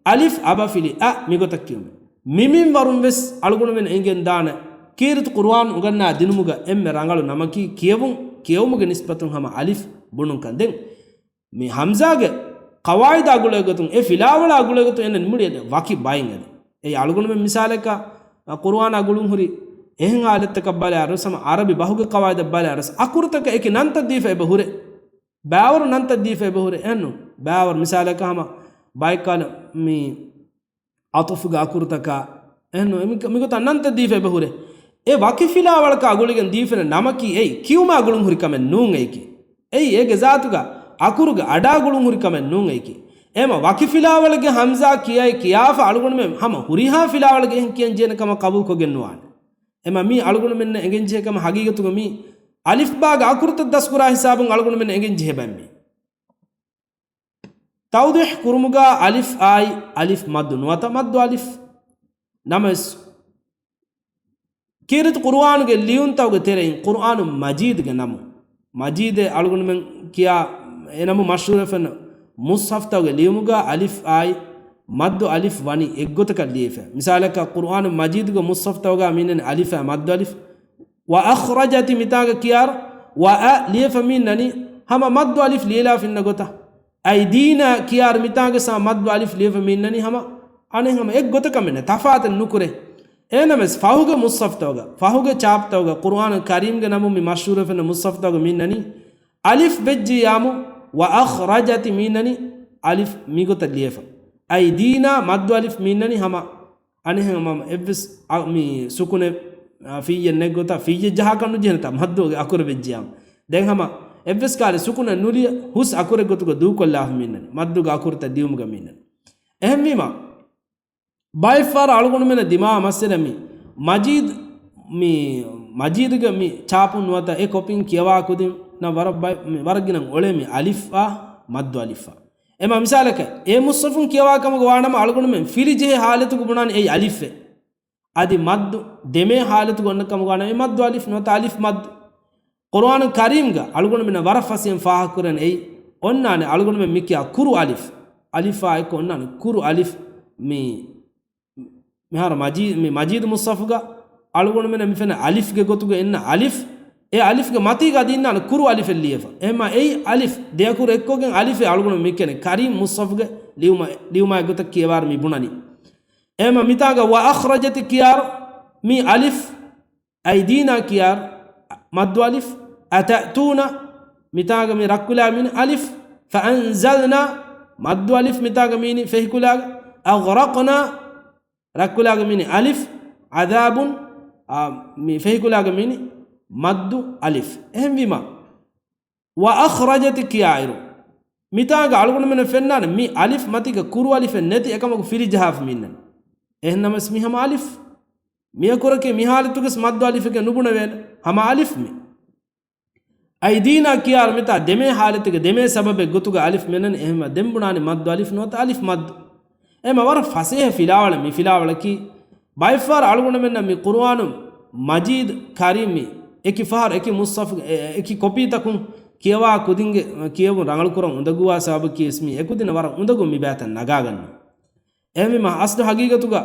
އަލިފް އަބަފިލި އަ މިގޮތަށް ކިޔުމެއް. މި މިންވަރުން ވެސް އަޅުގަނޑުމެން އެނގެން ދާނެ ކީރިތި ޤުރުއާން އުނގަންނާ ދިނުމުގަ އެންމެ ރަނގަޅު ނަމަކީ ކިޔެވުން، ކިޔެވުމުގެ ނިސްބަތުން ހަމަ އަލިފް ބުނުންކަން. ދެން މި ހަމްޒާގެ ޤަވާއިދާ ގުޅޭގޮތުން، އެ ފިލާވަޅާ ގުޅޭގޮތުން އެންނަނީ މުޅި އެ ވަކި ބައިން އެދެ. އެއީ އަޅުގަނޑުމެން މިސާލަކަށް، އަ، ޤުރުއާނާ ގުޅުން ހުރި އެހެން އާލަތްތަކަށް ބަލާއިރު ސަމަ އަރަބި ބަހުގެ ޤަވާއިދަށް ބަލާއިރު އަކުރުތަކަށް އެކި ނަންތައް ދީފަ އެބަ ހުރޭ. ބާވަރު ނަންތައް ދީފަ އެބަ ހުރޭ. އެހެންނު ބާވަރު މިސާލަކަށް ހަމަ ބައެއްކާލަ މި އަޠުފުގެ އަކުރުތަކާ، އެހެންނު މި، މިގޮތަށް ނަންތައް ދީފަ އެބަ ހުރޭ. އެ ވަކި ފިލާވަޅަކާ ގުޅިގެން ދީފެނެ ނަމަކީ އެއީ ކިޔުމާ ގުޅުން ހުރި ކަމެއް ނޫން އެއީކީ. އެއީ އޭގެ ޒާތުގަ އަކުރުގެ އަޑާ ގުޅުން ހުރި ކަމެއް ނޫން އެއީކީ. އެމަ ވަކި ފިލާވަޅެއްގެ ހަމްޒާ ކިޔައި ކިޔާފަ އަޅުގަނޑުމެން ހަމަ ހުރިހާ ފިލާވަޅެއްގެ އެހެން ކިޔަން ޖެހޭނެ ކަމަށް ޤަބޫލުކޮށްގެން ނުވާނެ. އެމަ މީ އަޅުގަނޑުމެންނަށް އެނގެން ޖެހޭ ކަމަށް ހަގީގަތުގަ މީ އަލިފް ބާގެ އަކުރުތައް ދަސްކުރާ ހިސާބުން އަޅުގަނޑުމެންނަށް އެނގެން ޖެހޭ ބައެއް މީ. ތައުޟީޙު ކުރުމުގަ އަލިފް އާއި އަލިފް މައްދު ނުވަތަ މައްދު އަލިފް. ނަމަވެސް، ކީރިތި ޤުރުއާނުގެ ލިޔުންތަކުގެ ތެރެއިން ޤުރުއާނު މަޖީދުގެ ނަމު، މަޖީދޭ އަޅުގަނޑުމެން ކިޔާ އެ ނަމު މަޝްހޫރުވެފަ އިންނަ މުޞްޙަފްތަކުގެ ލިޔުމުގަ އަލިފް އާއި މައްދު އަލިފް ވަނީ އެއްގޮތަކަށް ލިޔެފަ. މިސާލަކަށް، ޤުރުއާނު މަޖީދުގެ މުޞްޙަފްތަކުގަ މިންނަނީ އަލިފާ މައްދު އަލިފް. ވައަޚްރަޖަތި މިތާގަ ކިޔާރު ވައަ ލިޔެފަ މިންނަނީ ހަމަ މައްދު އަލިފް ލިޔެލާފަ އިންނަ ގޮތަށް. އައިދީނާ ކިޔާރު މިތާގަ ސާ މައްދު އަލިފް ލިޔެފަ މިންނަނީ ހަމަ އަނެއް ހަމަ އެއްގޮތަކަށް މިންނަ ތަފާތެއް ނުކުރޭ. އެހެންނަމަވެސް ފަހުގެ މުޞްޙަފްތަކުގަ، ފަހުގެ ޗާޕްތަކުގަ ޤުރުއާނު ކަރީމްގެ ނަމުން މި މަޝްހޫރުވެފަ އިންނަ މުޞްޙަފްތަކުގަ މިންނަނީ އަލިފް ވެއްޖިއްޔާމު ވައަޚްރަޖަތި މިންނަނީ އަލިފް މިގޮތަށް ލިޔެފަ. އައިދީނާ މައްދު އަލިފް މިންނަނީ ހަމަ އަނެއް ހަމަ އެއްވެސް އަ، މި ސުކުނެއް، އަ، ފިއްޔެއް ނެތް ގޮތަށް ފިއްޔެއް ޖަހާކަށް ނުޖެހޭނެތާ މައްދުގެ އަކުރެއް ވެއްޖިއްޔާމު. ދެން ހަމަ އެއްވެސް ކާލެއް ސުކުނެއް ނުލިޔެ ހުސް އަކުރެއް ގޮތުގަ ދޫކޮށްލާފަ މިންނަނީ. މައްދުގެ އަކުރުތައް ލިޔުމުގަ މިންނަނީ. އެހެންވީމަ، ބައެއްފަހަރަށް އަޅުގަނޑުމެންނަށް ދިމާވާ މައްސަލަ މި މަޖީދު، މި މަޖީދުގެ މި ޗާޕުން ނުވަތަ އެ ކޮޕީން ކިޔަވާ ކުދިންނަށް ވަރަށް ބައި-، މި ވަރަށް ގިނަ އޮޅޭ މި އަލިފްއާ މައްދު އަލިފްއާ. އެމަ މިސާލަކަށް، އެ މުޞްޙަފުން ކިޔަވާ ކަމުގަ ވާނަމަ އަޅުގަނޑުމެން ފިލި ޖެހޭ ހާލަތުގަ ބުނާނެ އެއީ އަލިފެއް. އަދި މައްދު ދެމޭ ހާލަތުގަ އޮންނަ ކަމުގަ ވާނަމަ އެ މައްދު އަލިފް ނުވަތަ އަލިފް މައްދު. ޤުރުއާނު ކަރީމްގަ އަޅުގަނޑުމެންނަށް ވަރަށް ފަސޭހައިން ފާހަގަކުރަން އެއީ އޮންނާނެ އަޅުގަނޑުމެން މި ކިޔާ ކުރު އަލިފް. އަލިފާ އެއްކޮށް އޮންނާނެ ކުރު އަލިފް. މި މިހާރު މަޖީ-، މި މަޖީދު މުޞްޙަފުގަ އަޅުގަނޑުމެންނަށް މި ފެންނަ އަލިފްގެ ގޮތުގަ އިންނަ އަލިފް، އެ އަލިފްގެ މަތީގަ އަދި އިންނާނެ ކުރު އަލިފެއް ލިޔެފަ. އެހެންމަ އެއީ އަލިފް ދެ އަކުރު އެއްކޮށްގެން އަލިފެއް އަޅުގަނޑު މި ކިޔަނީ ކަރީމް މުޞްޙަފުގެ ލިޔުމާ-، ލިޔުމާ ގޮތަށް ކިޔަވާރު މި ބުނަނީ. އެހެންމަ މިތާގަ ވައަޚްރަޖަތި ކިޔާރު މި އަލިފް، އައިދީނާ ކިޔާރު މައްދު އަލިފް، އަތައްތޫނަ މިތާގަ މި ރައްކުލާ މިނި އަލިފް، ފައަންޒަލްނާ މައްދު އަލިފް މިތާގަ މީނި ފެހިކުލާގަ، އަޣްރަޤްނާ ރައްކުލާގަ މީނި އަލިފް، ޢަޛާބުން، އާ، މި ފެހިކުލާގަ މީނި މައްދު އަލިފް. އެހެންވީމަ، ވައަޚްރަޖަތި ކިޔާއިރު، މިތާގަ އަޅުގަނޑުމެންނަށް ފެންނާނެ މި އަލިފް މަތީގަ ކުރު އަލިފެއް ނެތި އެކަމަކު ފިލި ޖަހާފަ މިންނަނީ. އެހެންނަމަވެސް މި ހަމަ އަލިފް. މި އަކުރަކީ މި ހާލަތުގަސް މައްދު އަލިފެކޭ ނުބުނެވޭނެ. ހަމަ އަލިފް މި. އައިދީނާ ކިޔާރު މިތާ ދެމޭ ހާލަތުގެ ދެމޭ ސަބަބެއް ގޮތުގަ އަލިފް މިންނަނީ. އެހެންމަ ދެން ބުނާނެ މައްދު އަލިފް ނުވަތަ އަލިފް މައްދު. އެމަ ވަރަށް ފަސޭހަ ފިލާވަޅެއް މި ފިލާވަޅަކީ. ބައެއްފަހަރަށް އަޅުގަނޑުމެންނަށް މި ޤުރުއާނު މަޖީދު ކަރީމް މި އެކި ފަހަރު އެކި މުޞްޙަފު އެ-، އެކި ކޮޕީތަކުން ކިޔަވާ ކުދިންގެ ކިޔެވުން ރަނގަޅުކުރަން އުނދަގޫވާ ސަބަބަކީ ވެސް މީ އެކުދިންނަށް ވަރަށް އުނދަގޫ މި ބައިތައް ނަގާގަންނަ. އެހެންވީމަ އަސްލު ހަގީގަތުގަ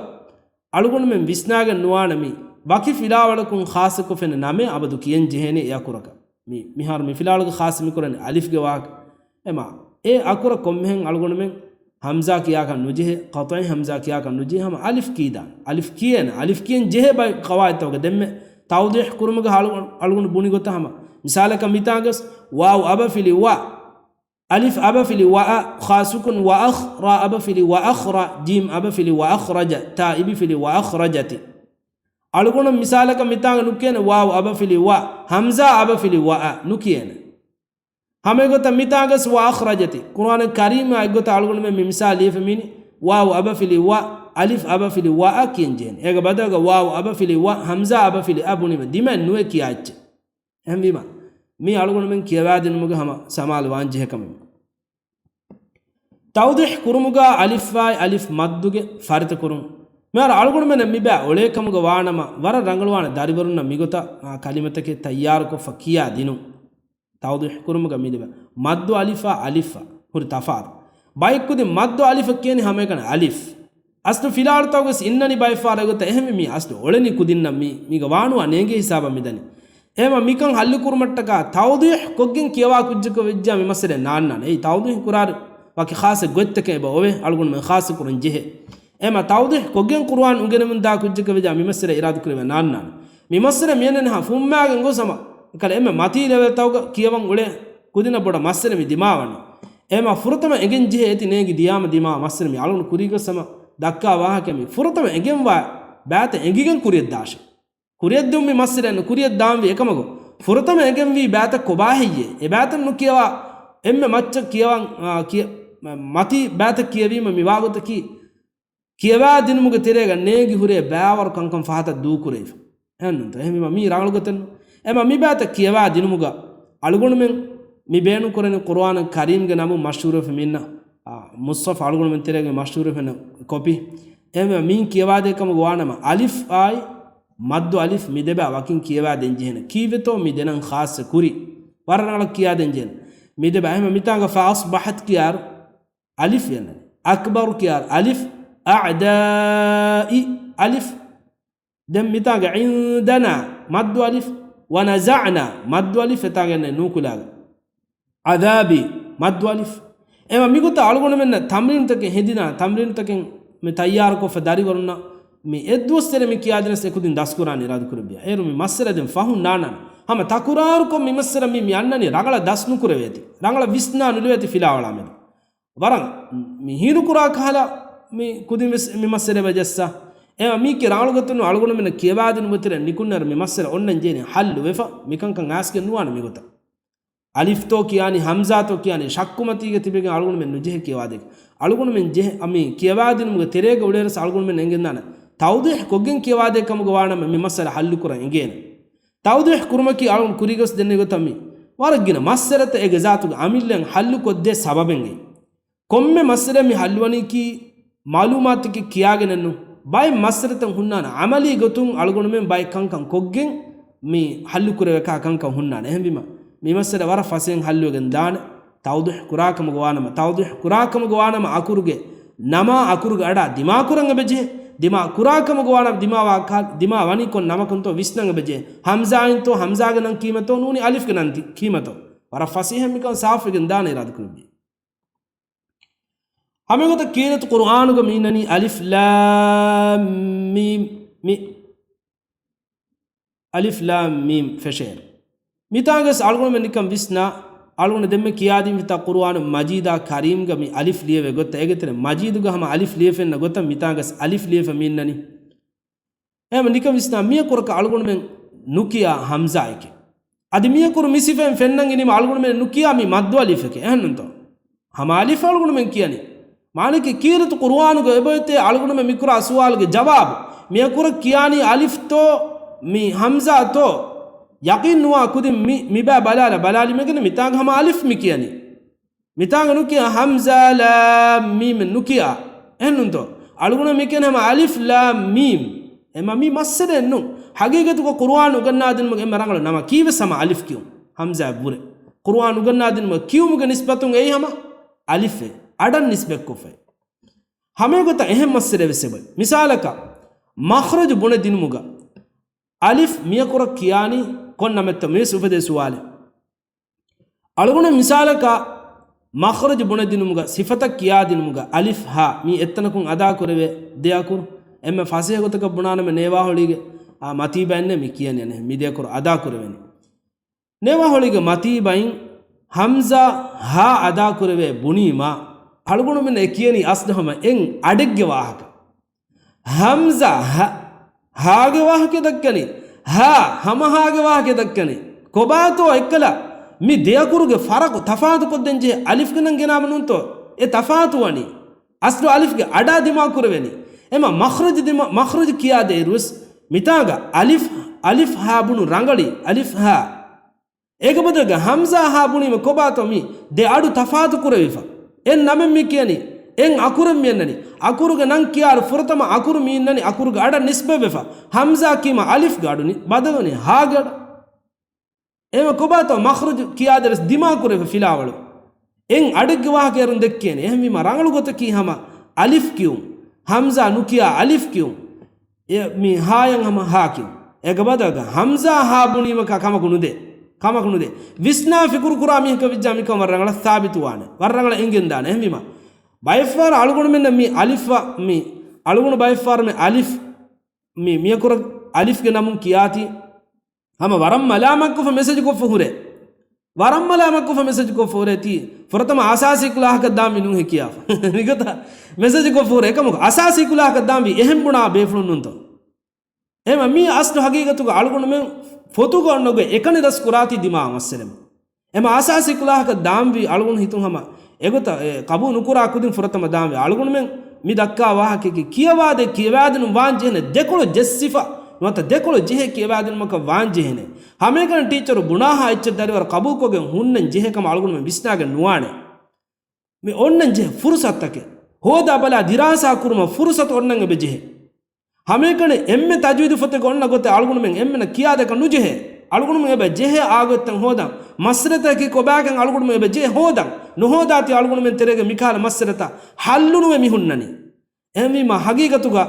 އަޅުގަނޑުމެން ވިސްނާގެން ނުވާނެ މި ވަކި ފިލާވަޅަކުން ޚާއްޞަކޮށް ފެންނަ ނަމެއް އަބަދު ކިޔަން ޖެހޭނީ އެ އަކުރަކަށް. މި މިހާރު މި ފިލާވަޅުގަ ޚާއްޞަ މިކުރަނީ އަލިފްގެ ވާހަކަ. އެމަ އެ އަކުރަށް ކޮންމެހެން އަޅުގަނޑުމެން ހަމްޒާ ކިޔާކަށް ނުޖެހޭ، ޤަޠްޢީ ހަމްޒާ ކިޔާކަށް ނުޖެހޭ، ހަމަ އަލިފް ކީދާނެ. އަލިފް ކިޔޭނެ. އަލިފް ކިޔަން ޖެހޭ ބައެއް ޤަވާޢިދުތަކުގަ ދެންމެ ތައުޟީޙު ކުރުމުގަ އަޅުގަނޑު، އަޅުގަނޑު ބުނި ގޮތަށް ހަމަ. މިސާލަކަށް މިތާގަސް ވާވް އަބަފިލި ވާ، އަލިފް އަބަފިލި ވައަށް، ޚާ ސުކުން ވައަޚް، ރާ އަބަފިލި ވައަޚްރަ، ޖީމް އަބަފިލި ވައަޚްރަޖަ، ތާ އިބިފިލި ވައަޚްރަޖަތި. އަޅުގަނޑު މިސާލަކަށް މިތާގަ ނުކިޔޭނެ ވާވް އަބަފިލި ވަ، ހަމްޒާ އަބަފިލި ވައަށް ނުކިޔޭނެ. ހަމަ އެގޮތަށް މިތާގަސް ވައަޚްރަޖަތި. ޤުރުއާނު ކަރީމާ އެއްގޮތަށް އަޅުގަނޑުމެން މި މިސާލު ލިޔެފަ މީނި ވާވް އަބަފިލި ވަ، އަލިފް އަބަފިލި ވައަށް ކިޔަން ޖެހޭނެ. އޭގެ ބަދަލުގަ ވާވް އަބަފިލި ވަ، ހަމްޒާ އަބަފިލި އަ ބުނީމަ ދިމައެއް ނުވެ ކިޔާ އެއްޗެއް. އެހެންވީމަ، މީ އަޅުގަނޑުމެން ކިޔަވާދިނުމުގަ ހަމަ ސަމާލު ވާން ޖެހޭ ކަމެއް. ތައުޟީޙު ކުރުމުގަ އަލިފާއި އަލިފް މައްދުގެ ފަރިތަކުރުން. މިހާރު އަޅުގަނޑުމެންނަށް މިބައި އޮޅޭ ކަމުގަ ވާނަމަ، ވަރަށް ރަނގަޅުވާނެ ދަރިވަރުންނަށް މިގޮތަށް، އާ، ކަލިމަތަކެއް ތައްޔާރުކޮށްފަ ކިޔާ ދިނުން. ތައުޟީޙު ކުރުމުގަ މިލިބޭ މައްދު އަލިފާ އަލިފްއަށް ހުރި ތަފާތު. ބައެއް ކުދިން މައްދު އަލިފަށް ކިޔަނީ ހަމައެކަނި އަލިފް. އަސްލު ފިލާވަޅުތަކުގަސް އިންނަނީ ބައެއްފަހަރަށް އެގޮތަށް. އެހެންވެ މީ އަސްލު އޮޅެނީ ކުދިންނަށް މީ، މީގަ ވާނުވާ ނޭނގޭ ހިސާބަށް މިދަނީ. އެހެންވެ މިކަން ހައްލުކުރުމަށްޓަކާ ތައުޟީޙު ކޮށްގެން ކިޔަވާ ކުއްޖަކަށް ވެއްޖާ މި މައްސަލައެއް ނާންނާނެ. އެއީ ތައުޟީޙު ކުރާއިރު ވަކި ޚާއްޞަ ގޮތްތަކެއް އެބަ އޮވޭ އަޅުގަނޑުމެން ޚާއްޞަ ކުރަން ޖެހޭ. އެހެންވެ ތައުޟީޙު ކޮށްގެން ޤުރުއާން އުނގެނެމުން ދާ ކުއްޖަކަށް ވެއްޖާ މި މައްސަލަ އިރާދަކުރެވޭ ނާންނާނެ. މި މައްސަލަ މިއަންނަނީ ހަ ފުއްމާގެން ގޮސް ހަމަ އެކަލަ އެންމެ މަތީ ލެވެލްތަކުގަ ކިޔަވަން އުޅޭ ކުދިންނަށް ބޮޑަށް މައްސަލަ މި ދިމާވަނީ. އެހެންވެ ފުރަތަމަ އެނގެން ޖެހޭ އޭތި ނޭނގި ދިޔާމަ ދިމާވާ މައްސަލަ މި އަޅުގަނޑު ކުރީގަސް ހަމަ ދައްކާ ވާހަކަ މި ފުރަތަމަ އެނގެންވާ ބައިތައް އެނގިގެން ކުރިޔަށް ދާށޭ. ކުރިއަށްދިއުން މި މައްސަލައެއް ނުކުރިއަށްދާންވީ އެކަމަކު، ފުރަތަމަ އެނގެންވީ ބައިތައް ކޮބާހެއްޔޭ؟ އެ ބައިތައް ނުކިޔަވާ އެންމެ މައްޗަށް ކިޔަވަން، އާ، ކިޔަ-، މަތީ ބައިތައް ކިޔެވީމަ މި ވާގޮތަކީ، ކިޔަވާ ދިނުމުގެ ތެރޭގަ ނޭނގި ހުރޭ ބައިވަރު ކަންކަން ފަހަތަށް ދޫކުރެވިފަ. އެހެންނުންތޯ؟ އެހެންވީމަ މީ ރަނގަޅު ގޮތެއްނު. އެމަ މި ބައިތައް ކިޔަވާ ދިނުމުގަ އަޅުގަނޑުމެން މި ބޭނުންކުރަނީ ޤުރުއާން ކަރީމްގެ ނަމުން މަޝްހޫރުވެފަ މިންނަ، އާ، މުޞްޙަފް އަޅުގަނޑުމެން ތެރޭގަ މަޝްހޫރުވެފަ އިންނަ ކޮޕީ. އެމަ މީން ކިޔަވާދޭ ކަމުގަ ވާނަމަ އަލިފް އާއި މައްދު އަލިފް މި ދެބަ ވަކިން ކިޔަވާ ދޭންޖެހޭނެ. ކީއްވެތޯ މި ދެނަން ޚާއްޞަ ކުރި ވަރަށް ރަނގަޅަށް ކިޔާ ދޭންޖެހޭނެ. މި ދެބަ އެހެމަ މިތާނގަ ފައަޞްބަޙަތް ކިޔާރު އަލިފް އެންނަނީ. އަކްބަރު ކިޔާރު އަލިފް، އަޢްދާއި އަލިފް. ދެން މިތާގެ ޢިންދަނާ މައްދު އަލިފް، ވަނަޒަޢްނާ މައްދު އަލިފް އެތާގެ ނޫކުލާގެ. ޢަޛާބީ މައްދު އަލިފް. އެމަ މިގޮތަށް އަޅުގަނޑުމެންނަށް ތަމްރީނުތަކެއް ހެދިނާ، ތަމްރީނުތަކެއް މި ތައްޔާރުކޮށްފަ ދަރިވަރުންނަށް މި އެއްދުވަސް ތެރެ މި ކިޔާދިނަސް އެކުދިން ދަސްކުރާނީ އިރާދަކުރެއްވިޔާ. އޭރު މި މައްސަލަ ދެން ފަހުން ނާންނާނެ. ހަމަ ތަކުރާރުކޮށް މި މައްސަލަ މި، މި އަންނަނީ ރަނގަޅަށް ދަސް ނުކުރެވޭތި. ރަނގަޅަށް ވިސްނާ ނުލެވޭތި ފިލާވަޅާ މެދު. ވަރަށް މި ހީނުކުރާ ކަހަލަ މި ކުދިން ވެސް މި މައްސަލަ ވެޖައްސާ. އެ މީކީ ރަނގަޅު ގޮތުން އަޅުގަނޑުމެންނަށް ކިޔަވާދިނުމުގެ ތެރެއަށް ނިކުންނައިރު މި މައްސަލަ އޮންނަން ޖެހެނީ ހައްލު ވެފަ. މިކަންކަން އައިސްގެން ނުވާނެ މިގޮތަށް. އަލިފްތޯ ކިޔާނީ ހަމްޒާތޯ ކިޔާނީ ޝައްކުމަތީގަ ތިބެގެން އަޅުގަނޑުމެން ނުޖެހޭ ކިޔަވާދޭ. އަޅުގަނޑުމެން ޖެހެ-، މި ކިޔަވާދިނުމުގެ ތެރޭގަ އުޅޭރަސް އަޅުގަނޑުމެން އެނގެންދާނެ ތައުޟީޙް ކޮށްގެން ކިޔަވާދޭ ކަމުގަ ވާނަމަ މި މައްސަލަ ހައްލުކުރަން އެނގޭނެ. ތައުޟީޙް ކުރުމަކީ އަޅުގަނޑު ކުރީގަސް ދެންނެވި ގޮތަށް މި ވަރަށް ގިނަ މައްސަލަތައް އޭގެ ޒާތުގެ އަމިއްލައިން ހައްލުކޮށްދޭ ސަބަބެއްގައި. ކޮންމެ މައްސަލައެއް މި ހައްލުވަނީކީ މައުލޫމާތުތަކެއް ކިޔާގެނެއްނު. ބައެއް މައްސަލަތައް ހުންނާނެ އަމަލީ ގޮތުން އަޅުގަނޑުމެން ބައެއް ކަންކަން ކޮށްގެން މި ހައްލުކުރެވޭކާ ކަންކަން ހުންނާނެ. އެހެންވީމަ މި މައްސަލަ ވަރަށް ފަސޭހައިން ހައްލުވެގެން ދާނެ. ތައުޟީޙް ކުރާކަމުގަ ވާނަމަ، ތައުޟީޙް ކުރާކަމުގަ ވާނަމަ އަކުރުގެ ނަމާ އަކުރުގެ އަޑާ ދިމާކުރަން އެބަޖެހޭ. ދިމާ ކުރާކަމުގަ ވާނަމަ ދިމާވާ ކާ-، ދިމާ ވަނީ ކޮން ނަމަކުންތޯ ވިސްނަން އެބަޖެހޭ. ހަމްޒާއިންތޯ، ހަމްޒާގެ ނަން ކީމަތޯ، ނޫނީ އަލިފްގެ ނަން ތި-، ކީމަތޯ. ވަރަށް ފަސޭހައިން މިކަން ސާފުވެގެން ދާނެ އިރާދަކުރެއްވި. ހަމަ އެގޮތަށް ކީރިތި ޤުރުއާނުގަ މި އިންނަނީ އަލިފް ލާމް މީމް މި. އަލިފް ލާމް މީމް ފެށޭނެ. މިތާގަސް އަޅުގަނޑުމެން ނިކަން ވިސްނާ، އަޅުގަނޑު ދެންމެ ކިޔާދިން ފިތާ ޤުރުއާނު މަޖީދާ ކަރީމްގަ މި އަލިފް ލިޔެވޭ ގޮތަށް. އޭގެ ތެރެ މަޖީދުގަ ހަމަ އަލިފް ލިޔެފެންނަ ގޮތަށް މިތާގަސް އަލިފް ލިޔެފަ މި އިންނަނީ. އެހެން ނިކަން ވިސްނާ މިއަކުރަކަށް އަޅުގަނޑުމެން ނުކިޔާ ހަމްޒާއެކޭ. އަދި މިއަކުރު މި ސިފައިން ފެންނަން އިނީމަ އަޅުގަނޑުމެން ނުކިޔާ މި މައްދު އަލިފެކޭ. އެހެންނުންތޯ؟ ހަމަ އަލިފް އަޅުގަނޑުމެން ކިޔަނީ. މާނައަކީ ކީރިތި ޤުރުއާނުގަ އެބައޮތޭ އަޅުގަނޑުމެން މިކުރާ ސުވާލުގެ ޖަވާބު. މިއަކުރަށް ކިޔާނީ އަލިފްތޯ މި ހަމްޒާތޯ؟ ޔަޤީން ނުވާ ކުދިން މި، މިބާ ބަލާލަ، ބަލާލިމެގެން މިތާނގަ ހަމަ އަލިފް މި ކިޔަނީ. މިތާނގަ ނުކިޔާ ހަމްޒާ ލާމް މީމް ނުކިޔާ. އެހެންނުންތޯ؟ އަޅުގަނޑު މި ކިޔަނީ ހަމަ އަލިފް ލާމް މީމް. އެމަ މީ މައްސަލައެއް ނޫން. ހަގީގަތުގަ ޤުރުއާން އުގަންނާދިނުމަށް އެންމެ ރަނގަޅު ނަމަ ކީއްވެސް ހަމަ އަލިފް ކިޔުން. ހަމްޒާ ވުރެ. ޤުރުއާން އުގަންނާދިނުމަށް ކިޔުމުގެ ނިސްބަތުން އެއީ ހަމަ އަލިފެއް. އަޑަށް ނިސްބަތްކޮށްފައި. ހަމައެގޮތަށް އެހެން މައްސަލައެއް ވެސް އެބައޮތް. މިސާލަކަށް، މަޚްރަޖު ބުނެދިނުމުގަ އަލިފް މިއަކުރަށް ކިޔާނީ ކޮން ނަމެއްތޯ މިވެސް އުފެދޭ ސުވާލެއް. އަޅުގަނޑު މިސާލަކަށް މަޚްރަޖު ބުނެދިނުމުގަ ސިފަތައް ކިޔާދިނުމުގަ އަލިފް ހާ މީ އެއްތަނަކުން އަދާކުރެވޭ ދެ އަކުރު. އެންމެ ފަސޭހަ ގޮތަކަށް ބުނާނަމަ ނޭވާހޮޅީގެ، އާ، މަތީބައިންނޭ މި ކިޔަނީ އަނެއް މި ދެ އަކުރު އަދާކުރެވެނީ. ނޭވާހޮޅީގެ މަތީބައިން ހަމްޒާ ހާ އަދާކުރެވޭ ބުނީމާ، އަޅުގަނޑުމެން އެ ކިޔަނީ އަސްލު ހަމަ އެން އަޑެއްގެ ވާހަކަ. ހަމްޒާ ހަ-، ހާގެ ވާހަކަ ދައްކަނީ. ހާ ހަމަ ހާގެ ވާހަކަ ދައްކަނީ. ކޮބާތޯ އެއްކަލަ މި ދެ އަކުރުގެ ފަރަޤު ތަފާތުކޮށްދޭން ޖެހޭ އަލިފްގެ ނަން ގެނާމަ ނޫންތޯ؟ އެ ތަފާތު ވަނީ. އަސްލު އަލިފްގެ އަޑާ ދިމާކުރެވެނީ. އެމަ މަޚްރަޖު ދިމާ، މަޚްރަޖު ކިޔާދޭއިރުވެސް މިތާގަ އަލިފް، އަލިފް ހާ ބުނު ރަނގަޅީ، އަލިފް ހާ. އޭގެ ބަދަލުގަ ހަމްޒާ ހާ ބުނީމަ ކޮބާތޯ މި ދެ އަޑު ތަފާތު ކުރެވިފަ؟ އެއް ނަމެއް މި ކިޔަނީ، އެއް އަކުރެއް މި އަންނަނީ. އަކުރުގެ ނަން ކިޔާއިރު ފުރަތަމަ އަކުރު މި އިންނަނީ އަކުރުގެ އަޑަށް ނިސްބަތްވެފަ. ހަމްޒާ ކީމަ އަލިފްގެ އަޑު ނި-، ބަދަލުވަނީ ހާގެ އަޑަށް. އެމަ ކޮބާތޯ މަޚްރަޖު ކިޔާދޭއިރުވެސް ދިމާކުރެވިފަ ފިލާވަޅު. އެން އަޑެއްގެ ވާހަކަ އޭރުން ދެއްކޭނެ. އެހެންވީމަ ރަނގަޅު ގޮތަކީ ހަމަ އަލިފް ކިޔުން. ހަމްޒާ ނުކިޔާ އަލިފް ކިޔުން. އެ މި ހާޔަށް ހަމަ ހާ ކިޔުން. އޭގެ ބަދަލުގަ ހަމްޒާ ހާ ބުނީމަކާ ކަމަކު ނުދޭ. ކަމަކު ނުދޭ. ވިސްނާ ފިކުރު ކުރާ މީހަކަށް ވެއްޖާ މިކަން ވަރަށް ރަނގަޅަށް ސާބިތުވާނެ. ވަރަށް ރަނގަޅަށް އެނގެންދާނެ. އެހެންވީމަ ބައެއްފަހަރަށް އަޅުގަނޑުމެންނަށް މި އަލިފް ވަ-، މި އަޅުގަނޑު ބައެއްފަހަރަށް މި އަލިފް މި މިއަކުރަށް އަލިފްގެ ނަމުން ކިޔާތީ ހަމަ ވަރަށް މަލާމަތްކޮށްފަ މެސެޖްކޮށްފަ ހުރޭ. ވަރަށް މަލާމަތްކޮށްފަ މެސެޖްކޮށްފަ ހުރޭ ތީ. ފުރަތަމަ އަސާސީ ކުލާހަކަށް ދާންވީ ނޫންހޭ ކިޔާފަ. މިގޮތަށް މެސެޖްކޮށްފަ ހުރޭ. އެކަމަކު އަސާސީ ކުލާހަކަށް ދާންވީ އެހެން ބުނާ ބޭފުޅުން ނޫންތޯ؟ އެމަ މީ އަސްލު ހަގީގަތުގަ އަޅުގަނޑުމެން ފޮތުގަ އޮންނަގޮތް އެކަނި ދަސް ކުރާތީ ދިމާ މައްސަލަމެ. އެމަ އަސާސީ ކުލާހަކަށް ދާންވީ އަޅުގަނޑު ހިތުން ހަމަ އެގޮތަށް އެ ޤަބޫލު ނުކުރާ ކުދިން ފުރަތަމަ ދާންވީ އަޅުގަނޑުމެން މި ދައްކާ ވާހަކައަކީ ކިޔަވާދޭ ކިޔަވާދިނުން ވާން ޖެހޭނެ ދެކޮޅު ޖެއްސިފަ ނުވަތަ ދެކޮޅު ޖެހޭ ކިޔަވާދިނުމަކަށް ވާން ޖެހޭނެ. ހަމައެކަނި ޓީޗަރު ބުނާހާ އެއްޗެއް ދަރިވަރު ޤަބޫލުކޮށްގެން ހުންނަން ޖެހޭ ކަމަށް އަޅުގަނޑުމެން ވިސްނާގެން ނުވާނެ. މި އޮންނަން ޖެހޭ ފުރުސަތުތަކެއް ހޯދާ ބަލާ ދިރާސާ ކުރުމަށް ފުރުސަތު އޮންނަން އެބަ ޖެހޭ. ހަމައެކަނި އެންމެ ތަޖްވީދު ފޮތެއް އޮންނަ ގޮތެއް އަޅުގަނޑުމެން އެންމެނަށް ކިޔާދޭކަށް ނުޖެހޭ. އަޅުގަނޑުމެން އެބަ ޖެހޭ އާގޮތްތައް ހޯދަން. މައްސަލަތަކަކީ ކޮބާކަން އަޅުގަނޑުމެން އެބަ ޖެހޭ ހޯދަން. ނުހޯދާތީ އަޅުގަނޑުމެން ތެރޭގަ މިކަހަލަ މައްސަލަތައް ހައްލުނުވެ މި ހުންނަނީ. އެހެންވީމަ ހަގީގަތުގަ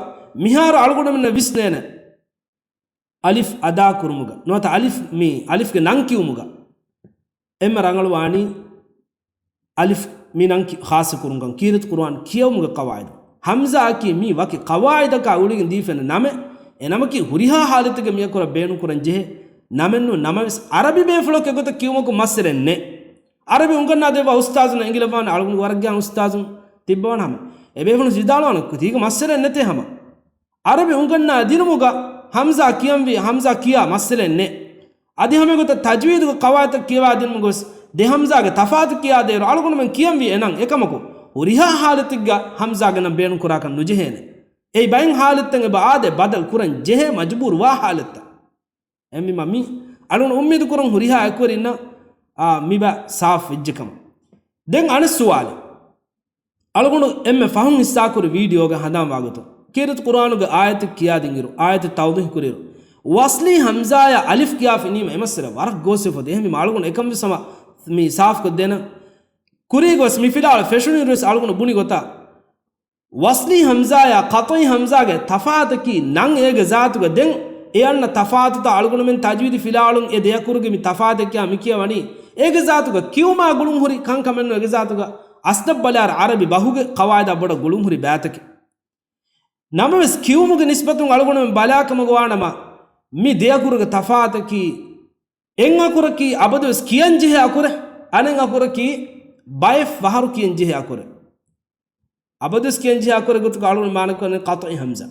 މިހާރު އަޅުގަނޑުމެންނަށް ވިސްނޭނެ. އަލިފް އަދާ ކުރުމުގަ ނުވަތަ އަލިފް މީ އަލިފްގެ ނަން ކިޔުމުގަ އެންމެ ރަނގަޅުވާނީ އަލިފް މި ނަން ކި-، ޚާއްޞަ ކުރުމުގަ ކީރިތި ޤުރުއާން ކިޔެވުމުގެ ޤަވާއިދު. ހަމްޒާއަކީ މީ ވަކި ޤަވާއިދަކާ ގުޅިގެން ދީފައި ނަމެއް، އެ ނަމަކީ ހުރިހާ ޙާލަތެއްގަ މިއަކުރަށް ބޭނުންކުރަން ޖެހޭ ނަމެއްނޫން. ނަމަވެސް ޢަރަބި ބޭފުޅަކު އެގޮތަށް ކިޔުމަކު މައްސަލައެއް ނެތް. ޢަރަބި އުނގަންނާ ދެއްވާ އުސްތާޒުން އެނގިލައްވާނެ އަޅުގަނޑު ވަރަށް ގިޔާން އުސްތާޒުން ތިއްބަވާނެ ހަމަ. އެ ބޭފުޅުން ވިދާޅުވާނެ ތީގަ މައްސަލައެއް ނެތޭ ހަމަ. ޢަރަބި އުނގަންނާ ދިނުމުގަ ހަމްޒާ ކިޔަންވީ، ހަމްޒާ ކިޔާ މައްސަލައެއް ނެތް. އަދި ހަމަ އެގޮތަށް ތަޖްވީދުގެ ޤަވާއިދުތައް ކިޔަވާ ދިނުމުގަވެސް ދެ ހަމްޒާގެ ތަފާތު ކިޔާދޭއިރު އަޅުގަނޑުމެން ކިޔަންވީ އެ ނަން. އެކަމަކު، ހުރިހާ ޙާލަތެއްގަ ހަމްޒާގެ ނަން ބޭނުންކުރާކަށް ނުޖެހޭނެ. އެއީ ބައެއް ޙާލަތްތައް އެބަ އާދޭ، ބަދަލު ކުރަން ޖެހޭ މަޖުބޫރުވާ ޙާލަތްތައް. އެހެންވީމަ މި އަޅުގަނޑު އުއްމީދު ކުރަން ހުރިހާ އެކުވެރިންނަށް، އާ، މި ބަ ސާފު ވެއްޖެ ކަމަށް. ދެން އަނެއް ސުވާލެއް. އަޅުގަނޑު އެންމެ ފަހުން ހިއްސާކުރި ވީޑިއޯގަ ހަނދާން ވާގޮތުން، ކީރިތި ޤުރުއާނުގެ އާޔަތެއް ކިޔާދިންއިރު، އާޔަތެއް ތައުޟީޙު ކުރިއިރު، ވަޞްލީ ހަމްޒާޔާ އަލިފް ކިޔާފަ އިނީމަ އެ މައްސަލަ ވަރަށް ގޯސްވެފަ ދޭ. އެހެންވީމަ އަޅުގަނޑު އެކަން ވެސް ހަމަ މި ސާފުކޮށްދޭނަން. ކުރީގަ ވެސް މި ފިލާވަޅު ފެށުނިއިރު ވެސް އަޅުގަނޑު ބުނި ގޮތަށް، ވަޞްލީ ހަމްޒާޔާ ޤަޠުޢީ ހަމްޒާގެ ތަފާތަކީ ނަން އޭގެ ޒާތުގަ. ދެން އެ އަންނަ ތަފާތުތައް އަޅުގަނޑުމެން ތަޖްވީދު ފިލާވަޅުން އެ ދެ އަކުރުގެ މި ތަފާތެއް ކިޔާ މި ކިޔަވަނީ އޭގެ ޒާތުގަ ކިޔުމާ ގުޅުން ހުރި ކަންކަމެއްނު. އޭގެ ޒާތުގަ އަސްލަށް ބަލާއިރު ޢަރަބި ބަހުގެ ޤަވާއިދާ ބޮޑަށް ގުޅުން ހުރި ބައިތަކެއް. ނަމަވެސް ކިޔުމުގެ ނިސްބަތުން އަޅުގަނޑުމެން ބަލާކަމަކު ވާނަމަ، މި ދެ އަކުރުގެ ތަފާތަކީ އެއް އަކުރަކީ އަބަދުވެސް ކިޔަންޖެހޭ އަކުރެއް، އަނެއް އަކުރަކީ ބައެއް ފަހަރު ކިޔަންޖެހޭ އަކުރެއް. އަބަދުވެސް ކިޔަންޖެހޭ އަކުރެއް ގޮތުގަ އަޅުގަނޑު މާނަކޮށްލަނީ ޤަޠުޢީ ހަމްޒާ.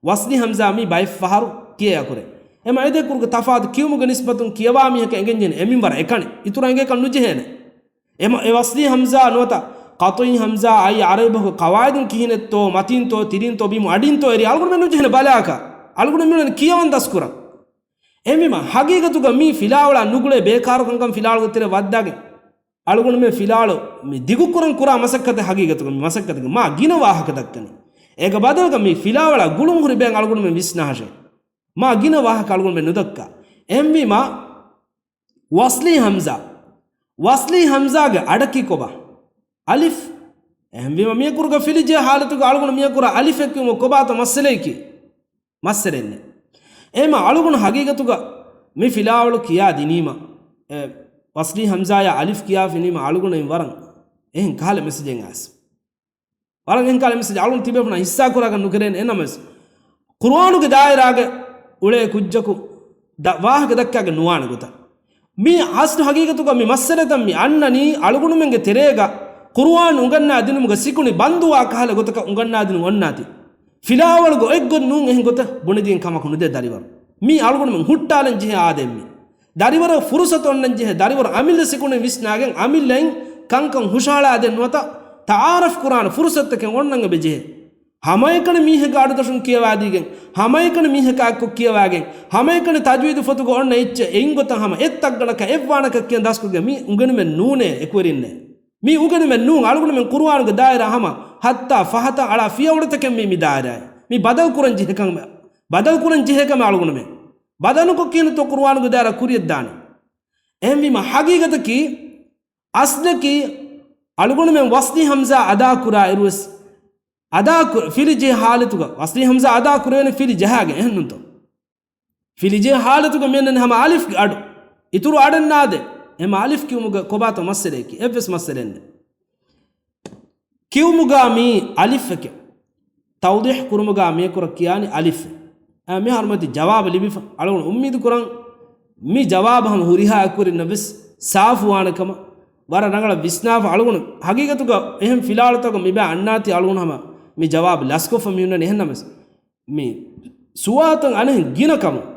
ވަޞްލީ ހަމްޒާ މީ ބައެއް ފަހަރު ކިޔޭ އަކުރެއް. އެމަ އެ ދެ އަކުރުގެ ތަފާތު ކިޔުމުގެ ނިސްބަތުން ކިޔަވާ މީހަކަށް އެނގެންޖެހޭނެ އެ މިންވަރަށް އެކަނި. އިތުރަށް އެނގޭކަށް ނުޖެހޭނެ. އެމަ އެ ވަޞްލީ ހަމްޒާ ނުވަތަ ޤަޠުޢީ ހަމްޒާ އައީ ޢަރަބި ބަހުގެ ޤަވާއިދުން ކިހިނެއްތޯ، މަތީންތޯ، ތިރީންތޯ، ބިމު އަޑީންތޯ އެރީ އަޅުގަނޑުމެން ނުޖެހޭނެ ބަލާކަށް. އަޅުގަނޑުމެން ކިޔަވަން ދަސްކުރަން. އެހެންވީމަ، ހަގީގަތުގަ މީ ފިލާވަޅާ ނުގުޅޭ ބޭކާރު ކަންކަން ފިލާވަޅުގެ ތެރެ ވައްދާގެން، އަޅުގަނޑުމެން ފިލާވަޅު މި ދިގުކުރަން ކުރާ މަސައްކަތެއް ހަގީގަތުގަ މި މަސައްކަތުގެ މާ ގިނަ ވާހަކަ ދައްކަނީ. އޭގެ ބަދަލުގަ މި ފިލާވަޅާ ގުޅުން ހުރި ބައެއް އަޅުގަނޑުމެން ވިސްނާށޭ. މާ ގިނަ ވާހަކަ އަޅުގަނޑުމެން ނުދައްކާ. އެހެންވީމަ، ވަޞްލީ ހަމްޒާ. ވަޞްލީ ހަމްޒާގެ އަޑަކީ ކޮބާ؟ އަލިފް. އެހެންވީމަ، މިއަކުރުގަ ފިލިޖެހޭ ޙާލަތުގަ އަޅުގަނޑު މިއަކުރަށް އަލިފެއް ކިޔުމަށް ކޮބާތޯ މައްސަލައަކީ؟ މައްސަލައެއް ނެތް. އެހެންމަ އަޅުގަނޑު ހަގީގަތުގަ މި ފިލާވަޅު ކިޔާ ދިނީމަ، އެ، ވަޞްލީ ހަމްޒާޔާ އަލިފް ކިޔާފަ އިނީމަ އަޅުގަނޑު ވަރަށް އެހެން ކަހަލަ މެސެޖެއް އައިސް. ވަރަށް އެހެން ކަހަލަ މެސެޖެއް އަޅުގަނޑު ތިބޭފުޅުންނާ ހިއްސާ ކުރާކަށް ނުކެރޭނެ. އެހެންނަމަވެސް، ޤުރުއާނުގެ ދާއިރާގެ އުޅޭ ކުއްޖަކު ދަ-، ވާހަކަ ދައްކާގެން ނުވާނެ ގޮތަށް. މީ އަސްލު ހަގީގަތުގަ މި މައްސަލަތައް މި އަންނަނީ އަޅުގަނޑުމެންގެ ތެރޭގަ ޤުރުއާން އުނގަންނާ ދިނުމުގަ ސިކުނޑި ބަންދުވާ ކަހަލަ ގޮތަކަށް އުނގަންނާދިނުން އޮންނާތީ. ފިލާވަޅުގަ އެއްގޮތް ނޫން އެހެން ގޮތަށް ބުނެދިން ކަމަކު ނުދޭ ދަރިވަރު. މީ އަޅުގަނޑުމެން ހުއްޓާލަން ޖެހޭ އާދައެއް މީ. ދަރިވަރަށް ފުރުސަތު އޮންނަން ޖެހޭ، ދަރިވަރު އަމިއްލަ ސިކުނޑިން ވިސްނާގެން އަމިއްލައިން ކަންކަން ހުށަހަޅާދޭން ނުވަތަ ތަޢާރަފް ކުރާނެ ފުރުސަތުތަކެއް އޮންނަން އެބަ ޖެހޭ. ހަމައެކަނި މީހެއްގެ އަޑުދަށުން ކިޔަވާދީގެން، ހަމައެކަނި މީހަކާ އެއްކޮށް ކިޔަވާގެން، ހަމައެކަނި ތަޖްވީދު ފޮތުގަ އޮންނަ އެއްޗެއް އެއިން ގޮތަށް ހަމަ އެއްތައްގަނޑަކަށް އެއްވާނަކަށް ކިޔަން ދަސްކޮށްގެން މީ އުނގެނުމެއް ނޫނޭ އެކުވެރިންނޭ. މީ އުނގެނުމެއް ނޫން. އަޅުގަނޑުމެން ޤުރުއާނުގެ ދާއިރާ ހަމަ ހައްތާ ފަހަތަށް އަޅާ ފިޔަވަޅުތަކެއް މީ މި ދާއިރާއެއް. މީ ބަދަލު ކުރަން ޖެހޭ ކަމެއް، ބަދަލު ކުރަން ޖެހޭ ކަމެއް އަޅުގަނޑުމެން. ބަދަލުކޮށް ކިހިނެއްތޯ ޤުރުއާނުގެ ދާއިރާ ކުރިޔަށް ދާނީ. އެހެންވީމަ ހަގީގަތަކީ، އަސްލަކީ، އަޅުގަނޑުމެން ވަސްލީ ހަމްޒާ އަދާ ކުރާ އިރުވެސް، އަދާ ކު-، ފިލި ޖެހޭ ޙާލަތުގަ، ވަސްލީ ހަމްޒާ އަދާ ކުރެވޭނެ ފިލި ޖަހާގެން، އެހެންނޫންތޯ؟ ފިލިޖެހޭ ޙާލަތުގަ މިއަންނަނީ ހަމަ އަލިފްގެ އަޑު. އިތުރު އަޑެއް ނާދޭ. އެމަ އަލިފް ކިޔުމުގަ ކޮބާތޯ މައްސަލައަކީ؟ އެއްވެސް މައްސަލައެއް ނެތް. ކިޔުމުގަ މީ އަލިފެކޭ. ތައުޟީޙު ކުރުމުގަ މިއަކުރަށް ކިޔާނީ އަލިފް. އަ، މިހާރު މަތި ޖަވާބު ލިބިފަ. އަޅުގަނޑު އުއްމީދު ކުރަން މި ޖަވާބު ހަމަ ހުރިހާ އެކުވެރިންނަށް ވެސް ސާފުވާނެ ކަމަށް ވަރަށް ރަނގަޅަށް ވިސްނާފަ. އަޅުގަނޑު ހަގީގަތުގަ އެހެން ފިލާވަޅުތަކަށް މިބާ އަންނާތީ އަޅުގަނޑު ހަމަ މި ޖަވާބު ލަސްކޮށްފަ މިހުންނަނީ. އެހެންނަމަވެސް، މި ސުވާލުތައް އަނެއް ގިނަ ކަމުން.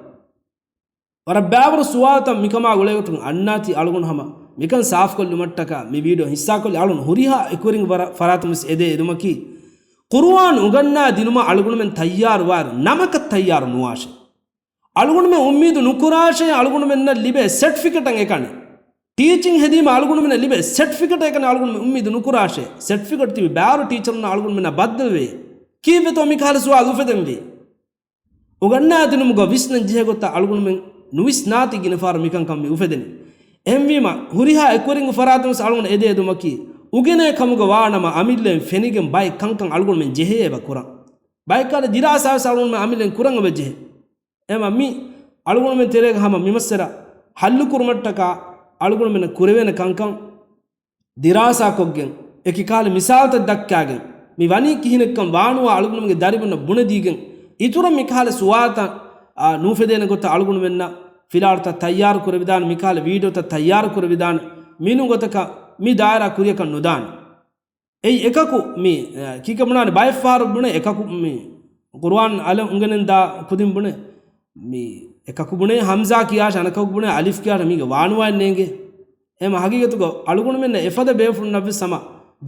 ވަރަށް ބާވަރު ސުވާލުތައް މިކަމާ ގުޅޭގޮތުން އަންނާތީ އަޅުގަނޑު ހަމަ މިކަން ސާފުކޮށްލުމަށްޓަކާ މި ވީޑިއޯ ހިއްސާކޮށްލި އަޅުގަނޑު ހުރިހާ އެކުވެރިން ފަރާތުން ވެސް އެދޭ އެދުމަކީ، ޤުރުއާން އުނގަންނާ ދިނުމަށް އަޅުގަނޑުމެން ތައްޔާރުވާއިރު ނަމަކަށް ތައްޔާރު ނުވާށޭ. އަޅުގަނޑުމެން އުއްމީދު ނުކުރާށޭ އަޅުގަނޑުމެންނަށް ލިބޭ ސެޓްފިކެޓަށް އެކަނި. ޓީޗިން ހެދީމަ އަޅުގަނޑުމެންނަށް ލިބޭ ސެޓްފިކެޓަށް އެކަނި އަޅުގަނޑުމެން އުއްމީދު ނުކުރާށޭ. ސެޓްފިކެޓް ތިބި ބާރު ޓީޗަރުންނަށް އަޅުގަނޑުމެންނަށް ބައްދަލުވޭ. ކީއްވެތޯ މިކަހަލަ ސުވާލު އުފެދެންވީ؟ އުގަންނާދިނުމުގަ ވިސްނަން ޖެހޭ ގޮތަށް އަޅުގަނޑުމެން ނުވިސްނާތީ ގިނަ ފަހަރު މިކަންކަން މި އުފެދެނީ. އެހެންވީމަ، ހުރިހާ އެކުވެރިންގެ ފަރާތުން ވެސް އަޅުގަނޑު އެދޭ އެދުމަކީ، އުގެނޭ ކަމުގަ ވާނަމަ، އަމިއްލައިން ފެނިގެން ބައެއް ކަންކަން އަޅުގަނޑުމެން ޖެހޭ އެބަ ކުރަން. ބައެއްކާލަ ދިރާސާ ވެސް އަޅުގަނޑުމެން އަމިއްލައިން ކުރަން އެބަ ޖެހޭ. އެމަ މި އަޅުގަނޑުމެން ތެރޭގަ ހަމަ މި މައްސަލަ ހައްލު ކުރުމަށްޓަކާ އަޅުގަނޑުމެންނަށް ކުރެވޭނެ ކަންކަން ދިރާސާކޮށްގެން، އެކި ކަހަލަ މިސާލުތައް ދައްކާގެން، މި ވަނީ ކިހިނެއްކަން ވާނުވާ އަޅުގަނޑުމެންގެ ދަރިވަރުންނަށް ބުނެދީގެން، އިތުރަށް މިކަހަލަ ސުވާލުތައް، އާ، ނުއުފެދޭނެ ގޮތަށް އަޅުގަނޑުމެންނަށް ފިލާވަޅުތައް ތައްޔާރު ކުރެވިދާނެ، މިކަހަލަ ވީޑިއޯތައް ތައްޔާރު ކުރެވިދާނެ، މިނޫން ގޮތަކަށް މި ދާއިރާ ކުރިއަކަށް ނުދާނެ. އެއީ އެކަކު މި، އަ، ކީކަ ބުނާނެ ބައެއް ފަހަރު ބުނޭ އެކަކު މި ޤުރުއާން އަލަށް އުނގެނެން ދާ ކުދިން ބުނޭ. މި އެކަކު ބުނޭ ހަމްޒާ ކިޔާށޭ އަނެކަކު ބުނޭ އަލިފް ކިޔާށޭ މީގެ ވާނުވާއެއް ނޭނގޭ. އެމަ ހަގީގަތުގަ އަޅުގަނޑުމެންނަށް އެފަދަ ބޭފުޅުންނަށްވެސް ހަމަ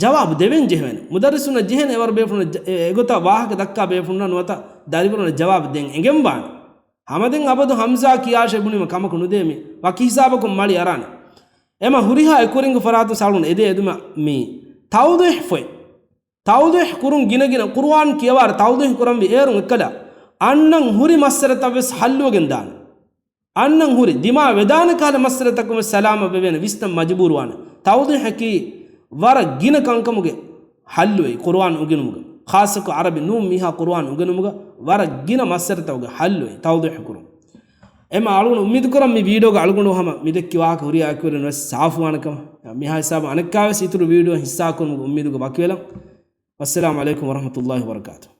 ޖަވާބު ދެވެން ޖެހޭނެ. މުދައްރިސުންނަށް ޖެހޭނެ އެވަރު ބޭފުޅުންނަށް ޖަ-، އެ-، އެގޮތަށް ވާހަކަ ދައްކާ ބޭފުޅުންނަށް ނުވަތަ ދަރިވަރުންނަށް ޖަވާބު ދޭން އެނގެންވާނެ. ހަމަ ދެން އަބަދު ހަމްޒާ ކިޔާށޭ ބުނީމަ ކަމަކު ނުދޭ މި. ވަކި ހިސާބަކުން މަޅި އަރާނެ. އެމަ ހުރިހާ އެކުވެރިންގެ ފަރާތުން އަޅުގަނޑު އެދޭ އެދުމަށް މި ތައުޟީޙު ފޮތް. ތައުޟީޙު ކުރުން ގިނަގިނަ ޤުރުއާން ކިޔަވާއިރު ތައުޟީޙު ކުރަންވީ އޭރުން އެއްކަލަ އަންނަން ހުރި މައްސަލަތައް ވެސް ހައްލުވެގެން ދާނެ. އަންނަން ހުރި ދިމާވެދާނެ ކަހަލަ މައްސަލަތަކުން ވެސް ސަލާމަތް ވެވޭނެ ވިސްނަން މަޖުބޫރުވާނެ. ތައުޟީޙަކީ ވަރަށް ގިނަ ކަންކަމުގެ ހައްލުވެ ޤުރުއާން އުނގެނުމުގަ، ޚާއްޞަކޮށް ޢަރަބި ނޫން މީހާ ޤުރުއާން އުނގެނުމުގަ ވަރަށް ގިނަ މައްސަލަތަކުގެ ހައްލުވެ ތައުޟީޙު ކުރުން. އެމަ އަޅުގަނޑު އުއްމީދު ކުރަން މި ވީޑިއޯގަ އަޅުގަނޑު ހަމަ މި ދެއްކި ވާހަކަ ހުރިހާ އެކުވެރިން ވެސް ސާފުވާނެ ކަމަށް. މިހާ ހިސާބަށް އަނެއްކާވެސް އިތުރު ވީޑިއޯ ހިއްސާކުރުމުގެ އުއްމީދުގަ ވަކިވެލަން. ވައްސަލާމު ޢަލައިކުމް ވަރަޙްމަތުﷲި ވަބަރަކާތުހު.